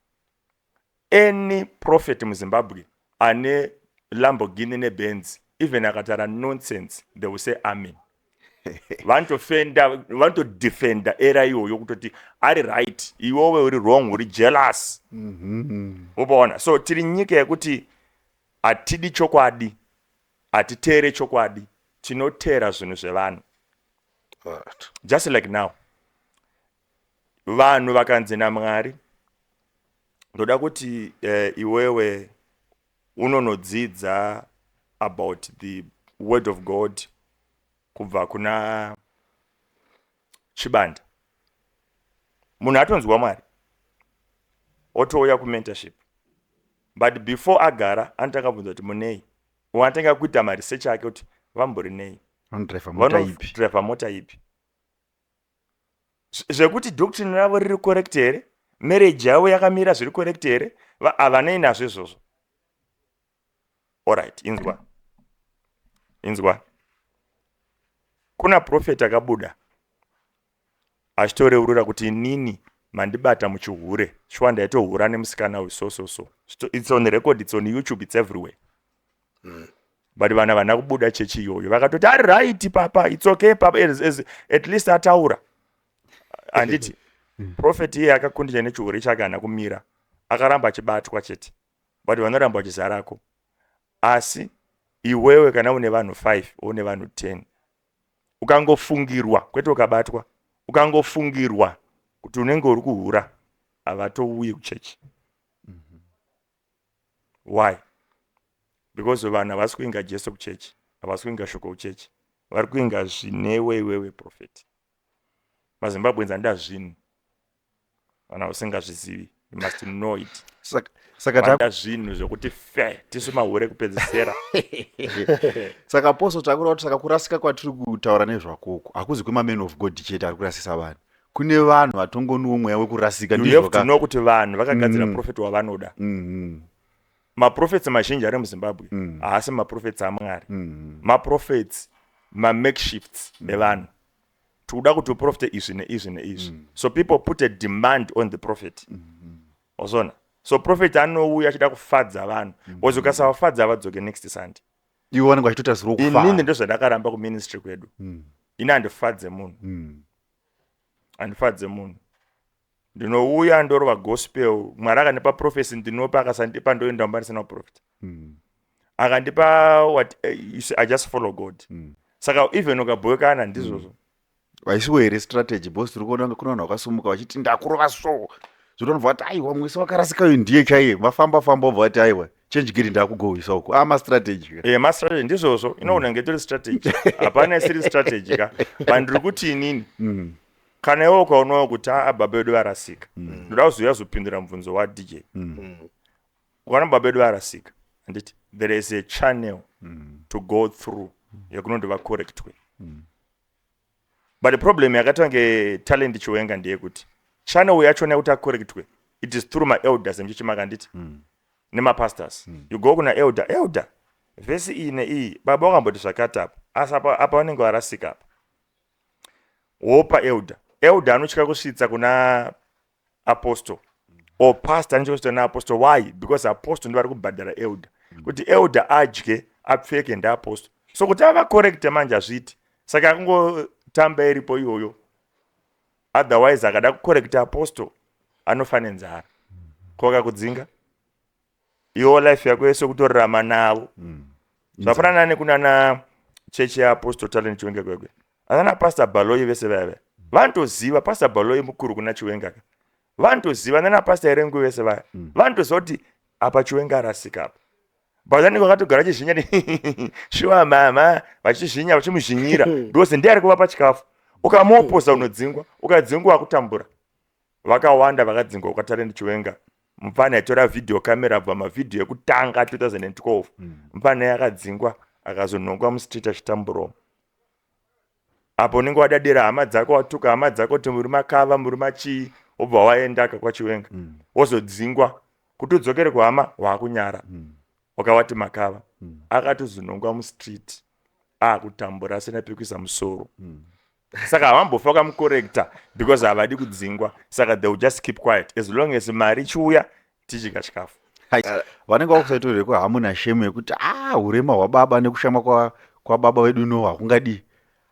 Any prophet muZimbabwe ane Lamborghini neBenz, even akataura nonsense, they will say amen. Vanotofenda, vanotodefenda error iyoyo kutoti ari right, iwowe uri wrong, uri jealous. Upaona? So tiri nyika yekuti hatidi chokwadi, hatiteere chokwadi, tinoteera zvinhu zvevanhu. Just like now, vanhu vakanzi naMwari, "Ndoda kuti iwewe unonodzidza about the word of God kubva kuna Chibanda," munhu atonzwa Mwari, otouya kumentorship, but before agara anotanga kubvunza kuti munei. Wanatanga kuita maresearch ake kuti vambori nei. Vanodhiraivha mota ipi? Vanodhiraivha mota ipi, zvekuti doctrine ravo riri correct here, marriage yavo yakamira zviri correct here, havanei nazvo izvozvo. Alright, inzwa, inzwa, kuna prophet akabuda achitoreurura kuti, "Inini mandibata muchihure, shuwa ndaitohura nemusikana uyu." So so so it's on record, it's on YouTube, it's everywhere. But vanhu havana kubuda chechi iyoyo, vakatoti ari right papa, it's okay papa, at least ataura, handiti? Prophet iye akakundija nechihure chake, haana kumira. Akaramba achibatwa chete, but vanoramba vachizarako. Asi iwewe kana une vanhu 5, une vanhu 10, ukangofungirwa, kwete ukabatwa, ukangofungirwa kuti unenge uri kuhura, havatouyi kuchechi. Why? Because vanhu havasi kuinga Jesu kuchechi, havasi kuinga shoko kuchechi, vari kuinga zvinewe iwewe prophet. MaZimbabweans anoda zvinhu, vanhu usingazvizivi, you must know it. Saka vanoda zvinhu zvekuti fe tisu mahure kupedzisera. Saka apostle, takureva kuti saka kurasika kwatiri kutaura nezvakoko hakuzi kwemamen of God chete ari kurasisa vanhu, kune vanhu vatongoniwo mweya wekurasika. You have to know kuti vanhu vakagadzira prophet wavanoda. Maprophets mazhinji ari muZimbabwe haasi maprophets aMwari. Maprophets mamakeshifts evanhu. Tikuda kuti uprofite izvi neizvi neizvi. So people put a demand on the prophet. Wazona? So prophet anouya achida kufadza vanhu, because ukasavafadza havadzoke next Sunday. Ivo vanenge vachitotarisirwa Inini kufara. Ndozvandakaramba kuministry kwedu. Ini handifadze munhu. Handifadze munhu. Ndinouya ndorova gospel. Mwari akandipa prophecy ndinopa, akasandipa ndoenda mumba ndisina kuprofita. Akandipa what, you see, I just follow God. Saka even ukabhowekana, ndizvozvo. Vaisiwo here strategy? Because tiri kuona kuna vanhu vakasumuka vachiti ndakurova, so zvotonobva vati aiwa, mwese wakarasikayo ndiye chaiye, vafamba famba vobva vati aiwa, change gate, ndakugohwisa uko amastrategy. Mastrategy ndizvozvo, inoona ngetori strategy, hapana isiri strategy ka. But ndiri kuti inini, kana iwe ukaonawo kuti aa, baba vedu varasika, ndoda kuzouya zopindura mubvunzo waDJ. Ukaona baba vedu varasika, handiti there is a channel to go through yekunoti vacorrectwe? But the problem yakaita kunge Talent Chiwenga ndeyekuti channel yachona yekuti acorrectwe, it is through maelders emuchechi makanditi nemapastors. You go kuna elder, "Elder, vhesi iyi neiyi, baba wakamboti zvakati apa, asi apa apa vanenge varasika apa." Wopa elder, elder anotya kusvitsa kuna apostle, or pastor anotya kusvitsa kuna apostle. Why? Because apostle ndo vari kubhadhara elder kuti elder adye apfeke, ndeapostle. So kuti avacorrecte manje hazviiti, saka akungotamba iripo iyoyo. Otherwise akada kucorrecta apostle anofa nenzara, koka kudzinga iwo life yako yese kutorarama navo. Zvafanana nekunana chechi yeApostle Talent Chiwenga kwekwe, anana Pastor Baloi vese vaya vaya vanotoziva. Pastor Baloi mukuru kuna Chiwenga ka, vanotoziva. Nana Pastor Erengwe vese vaya vanotoziva kuti apa Chiwenga arasika apa, but vanenge vakatogara vachizhinya, "Shuwa mama," vachizhinya, vachimuzhinyira because ndiye ari kuvapa chikafu. Ukamuoposa unodzingwa, ukadzingwa wakutambura. Vakawanda vakadzingwa kwaTalent Chiwenga. Mupfana aitora video camera bva mavhidhiyo ekutanga 2012, mupfana yakadzingwa, akazonhongwa mustreet achitamburawo. Apo unenge wadadira hama dzako, watuka hama dzako kuti muri makava, muri machii, wobva waendaka kwaChiwenga, wozodzingwa. Kuti udzokere kuhama waakunyara, wakawati makava. Akatozonhongwa mustreet akutambura asina pekuisa musoro. Saka havambofa vakamucorrecta because havadi kudzingwa. Saka they will just keep quiet as long as mari ichiuya, tichidya chikafu. Vanenge vakusaitoreko, hamuna shame yekuti a urema hwababa nekushama kwababa vedu no hakungadii,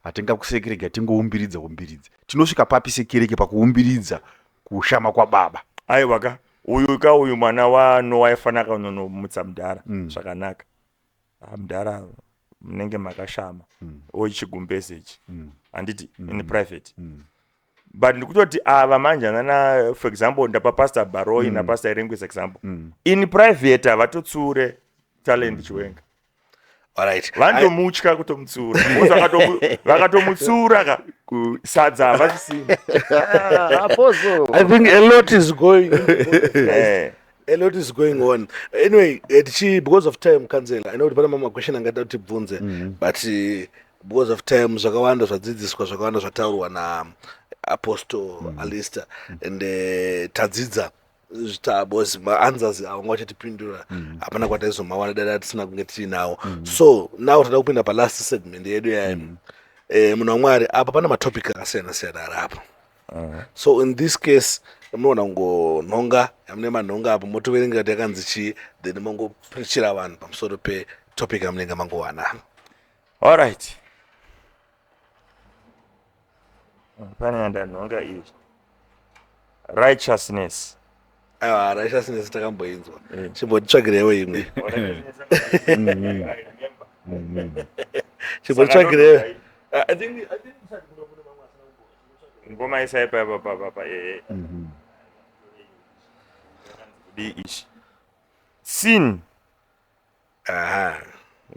hatingakusekerega, tingoumbiridza umbiridza. Tinosvika papi sekereke pakuumbiridza kushama kwababa? Aiwa ka, uyu ka, uyu mwana waNoa aifanira kaunonomutsa mudhara zvakanaka. Ah, mudhara, munenge makashama, ochigumbeze ichi, handiti? In private. But ndikutoti ava manje anana, for example, ndapa Pastor Baroi naPastor Erengwis example, in private havatotsure Talent Chiwenga. Alright. Vanotomutya kutomutsura because vakatomutsura ka, sadza havachisina. Apostle. I think a lot is going a lot is going on. Anyway, tichi because of time, councillor, I know kuti pane mamwe question angada kuti tibvunze, but because of time, zvakawanda zvadzidziswa, zvakawanda zvataurwa naApostle Alister, and tadzidza because maanswers avanga vachatipindura hapana kwataizomawana dada tisina kunge tiinawo. So now tada kupinda palast segment yedu yayo. Munhu waMwari, apa pane matopic akasiyana siyana ari apa. So in this case munoona kungonhonga yamune manhonga apo, motoverenga kuti yakanzi chii, then mongopreachira vanhu pamusoro petopic yamunenge mangowana. Alright, pane yandanhonga iyi, righteousness. Aiwa, Righteousness takamboinzwa. Chimbotitsvagirewo imwe. Chimbotitsvagirewo. I think Ngoma isaipa pa kudii ichi sin?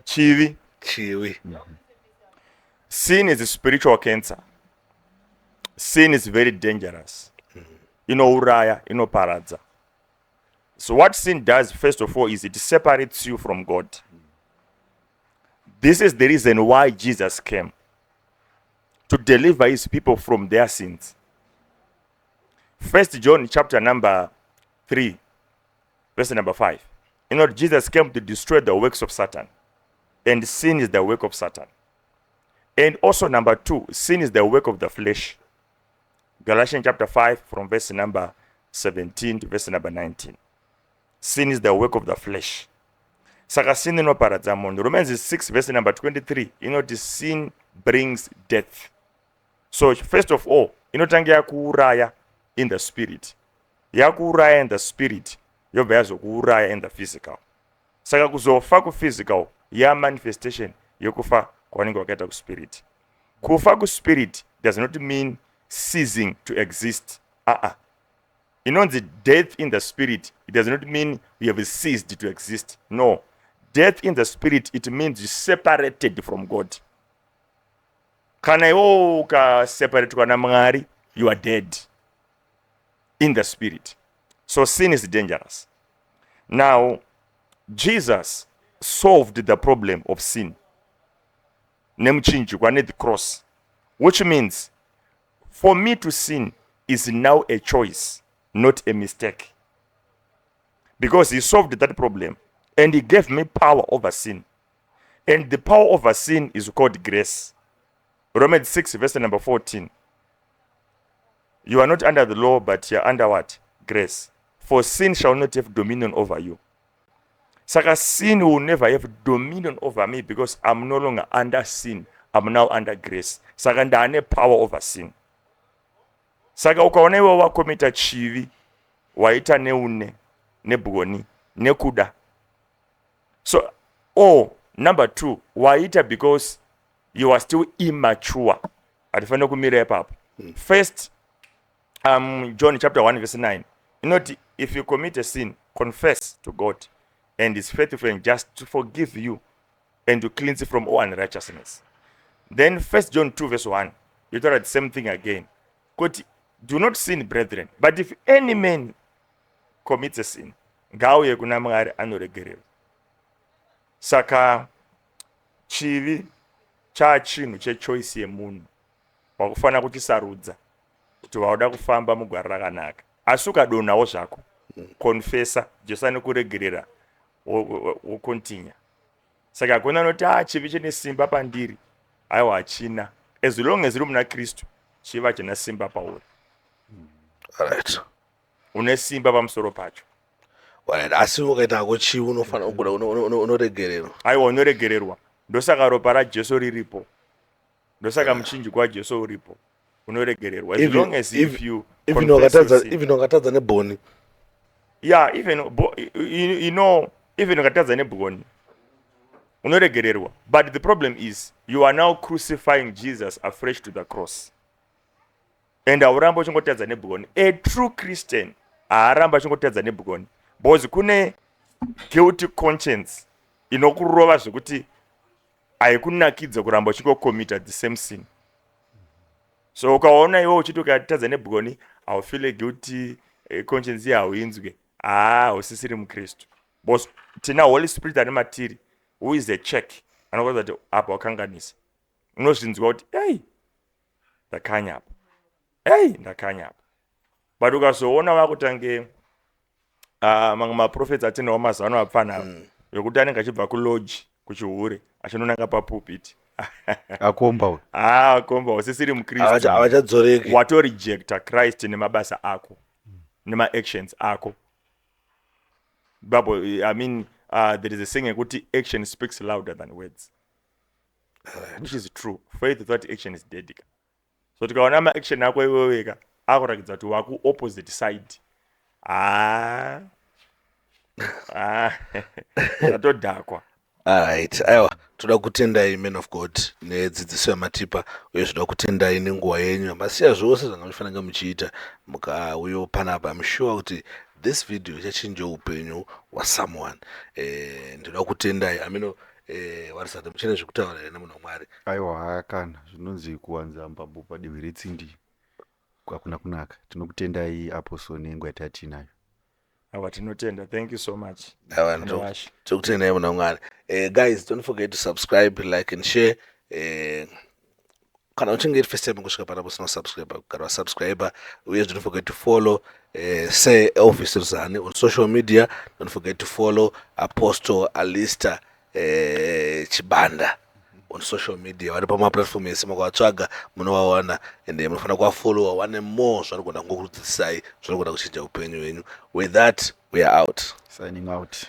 Chivi. Chivi. Sin is a spiritual cancer. Sin is very dangerous. Inouraya, inoparadza. So what sin does, first of all, is it separates you from God. This is the reason why Jesus came to deliver his people from their sins. First John chapter number 3, verse number 5. Jesus came to destroy the works of Satan, and sin is the work of Satan. And also, number two, sin is the work of the flesh. Galatians chapter 5, from verse number 17 to verse number 19. Sin is the work of the flesh. Saka sin inoparadza munhu. Romans 6 verse number 23 inoti sin brings death. So first of all, inotanga yakuuraya in the spirit. Yakuuraya in the spirit, yobva yazokuuraya in the physical. Saka kuzofa kuphysical yamanifestation yekufa kwavanenge vakaita kuspirit. Kufa kuspirit does not mean ceasing to exist. Aa, inonzi death in the spirit, it does not mean you have ceased to exist. No, death in the spirit, it means you separated from God. Kana iwowo ukaseparatwa naMwari, you are dead in the spirit. So sin is dangerous. Now, Jesus solved the problem of sin nemuchinjikwa, nethe cross, which means for me to sin is now a choice, not a mistake, because he solved that problem and he gave me power over sin, and the power over sin is called grace. Romans 6 verse number 14: you are not under the law, but you are under what? Grace. For sin shall not have dominion over you. Saka sin will never have dominion over me because I'm no longer under sin, I'm now under grace. Saka ndaane power over sin. Saka ukaona iwe wakomita chivi, waita neune nebwoni nekuda. So, or number two, waita because you are still immature. Hatifaniri kumira ipapo. First John chapter 1 verse 9 inoti, "If you commit a sin, confess to God, and is faithful and just to forgive you and to cleanse you from all unrighteousness." Then First John 2 verse 1 yotaura the same thing again kuti, "Do not sin, brethren, but if any man commits a sin, ngauye kuna Mwari, anoregererwa." Saka chivi chaachinhu chechoice yemunhu. Wakufanira kuchisarudza kuti wauda kufamba mugwara rakanaka. Asi ukadonhawo zvako, confessa, Jesu anokuregerera, wocontinue. Saka hakuna anoti a chivi chine simba pandiri. Aiwa, hachina. As long as uri muna Kristu, chivi hachina simba pauri. Une simba pamusoro pacho. Alright. Asi ukaitako chivi, unofanira kuda unoregererwa. Aiwa, unoregererwa. Ndosaka ropa raJesu riripo, ndosaka muchinjikwa waJesu uripo. Unoregererwa as long as if you even confess your wakatadza sin. Even wakatadza nebhoni? Yeah, even even ukatadza nebwoni, unoregererwa. But the problem is you are now crucifying Jesus afresh to the cross, and hauramba uchingotadza nebwoni. A true Christian haaramba achingotadza nebwoni, because kune guilty conscience inokurova zvekuti haikunakidza kuramba uchingocommita the same sin. So ukaona iwe uchiti ukatadza nebwoni haufeel guilty, conscience iye hauinzwe, haa, hausisiri muKristu, because tina Holy Spirit ari matiri, who is a check, anokuudza kuti apa wakanganisa. Unozvinzwa kuti, "Ei, ndakanya apa, ei, ndakanya apa." But ukazoona wakutange mamwe maprofets atinawo mazuva ano, apfana yokuti anenge achibva kulodge kuchihure achinonanga papulpit. Akomba uyu. Ah, akomba, usisiri muKristu. Havachadzoreki. Watorejecta Christ nemabasa ako, nemaactions ako. Bible, I mean, there is a saying yekuti action speaks louder than words, which is true. Faith without action is dead ka. So tikaona maaction ako iweweka akurakidza kuti waku opposite side. Haa, ah, zvatodhakwa. Alright, aiwa, toda kutendai, man of God, nedzidziso yamatipa, uye zvoda kutendai nenguva yenyu masiya zvose zvanga muchifanira muchiita mukauyo panapa. I'm sure kuti this video ichachinja upenyu hwasomeone. Ndoda kutendai amino. Warisati muchine zvekutaura here nemunhu waMwari? Aiwa, kana zvinonzi kuwanza mbambo padehwe retsindi hakuna kunaka. Tinokutendai, Apostle, nenguva yatinayo. Aiwa, tinotenda. Thank you so much. Aiwa. Anowasha. Tokutendai, munhu waMwari. Guys, don't forget to subscribe, like and share. Kana uchinge iri first time kusvika panapo usina kusubscribe, gara wasubscribe. Uye don't forget to follow Sir Elvis Ruzani on social media. Don't forget to follow Apostle Alister Chibanda on social media. Vari pamaplatform ese, makavatsvaga munovawana, and munofanira kuvafollowa. Wane more zvanogona kungokudzidzisai, zvanogona kuchinja upenyu hwenyu. With that, we are out. Signing out.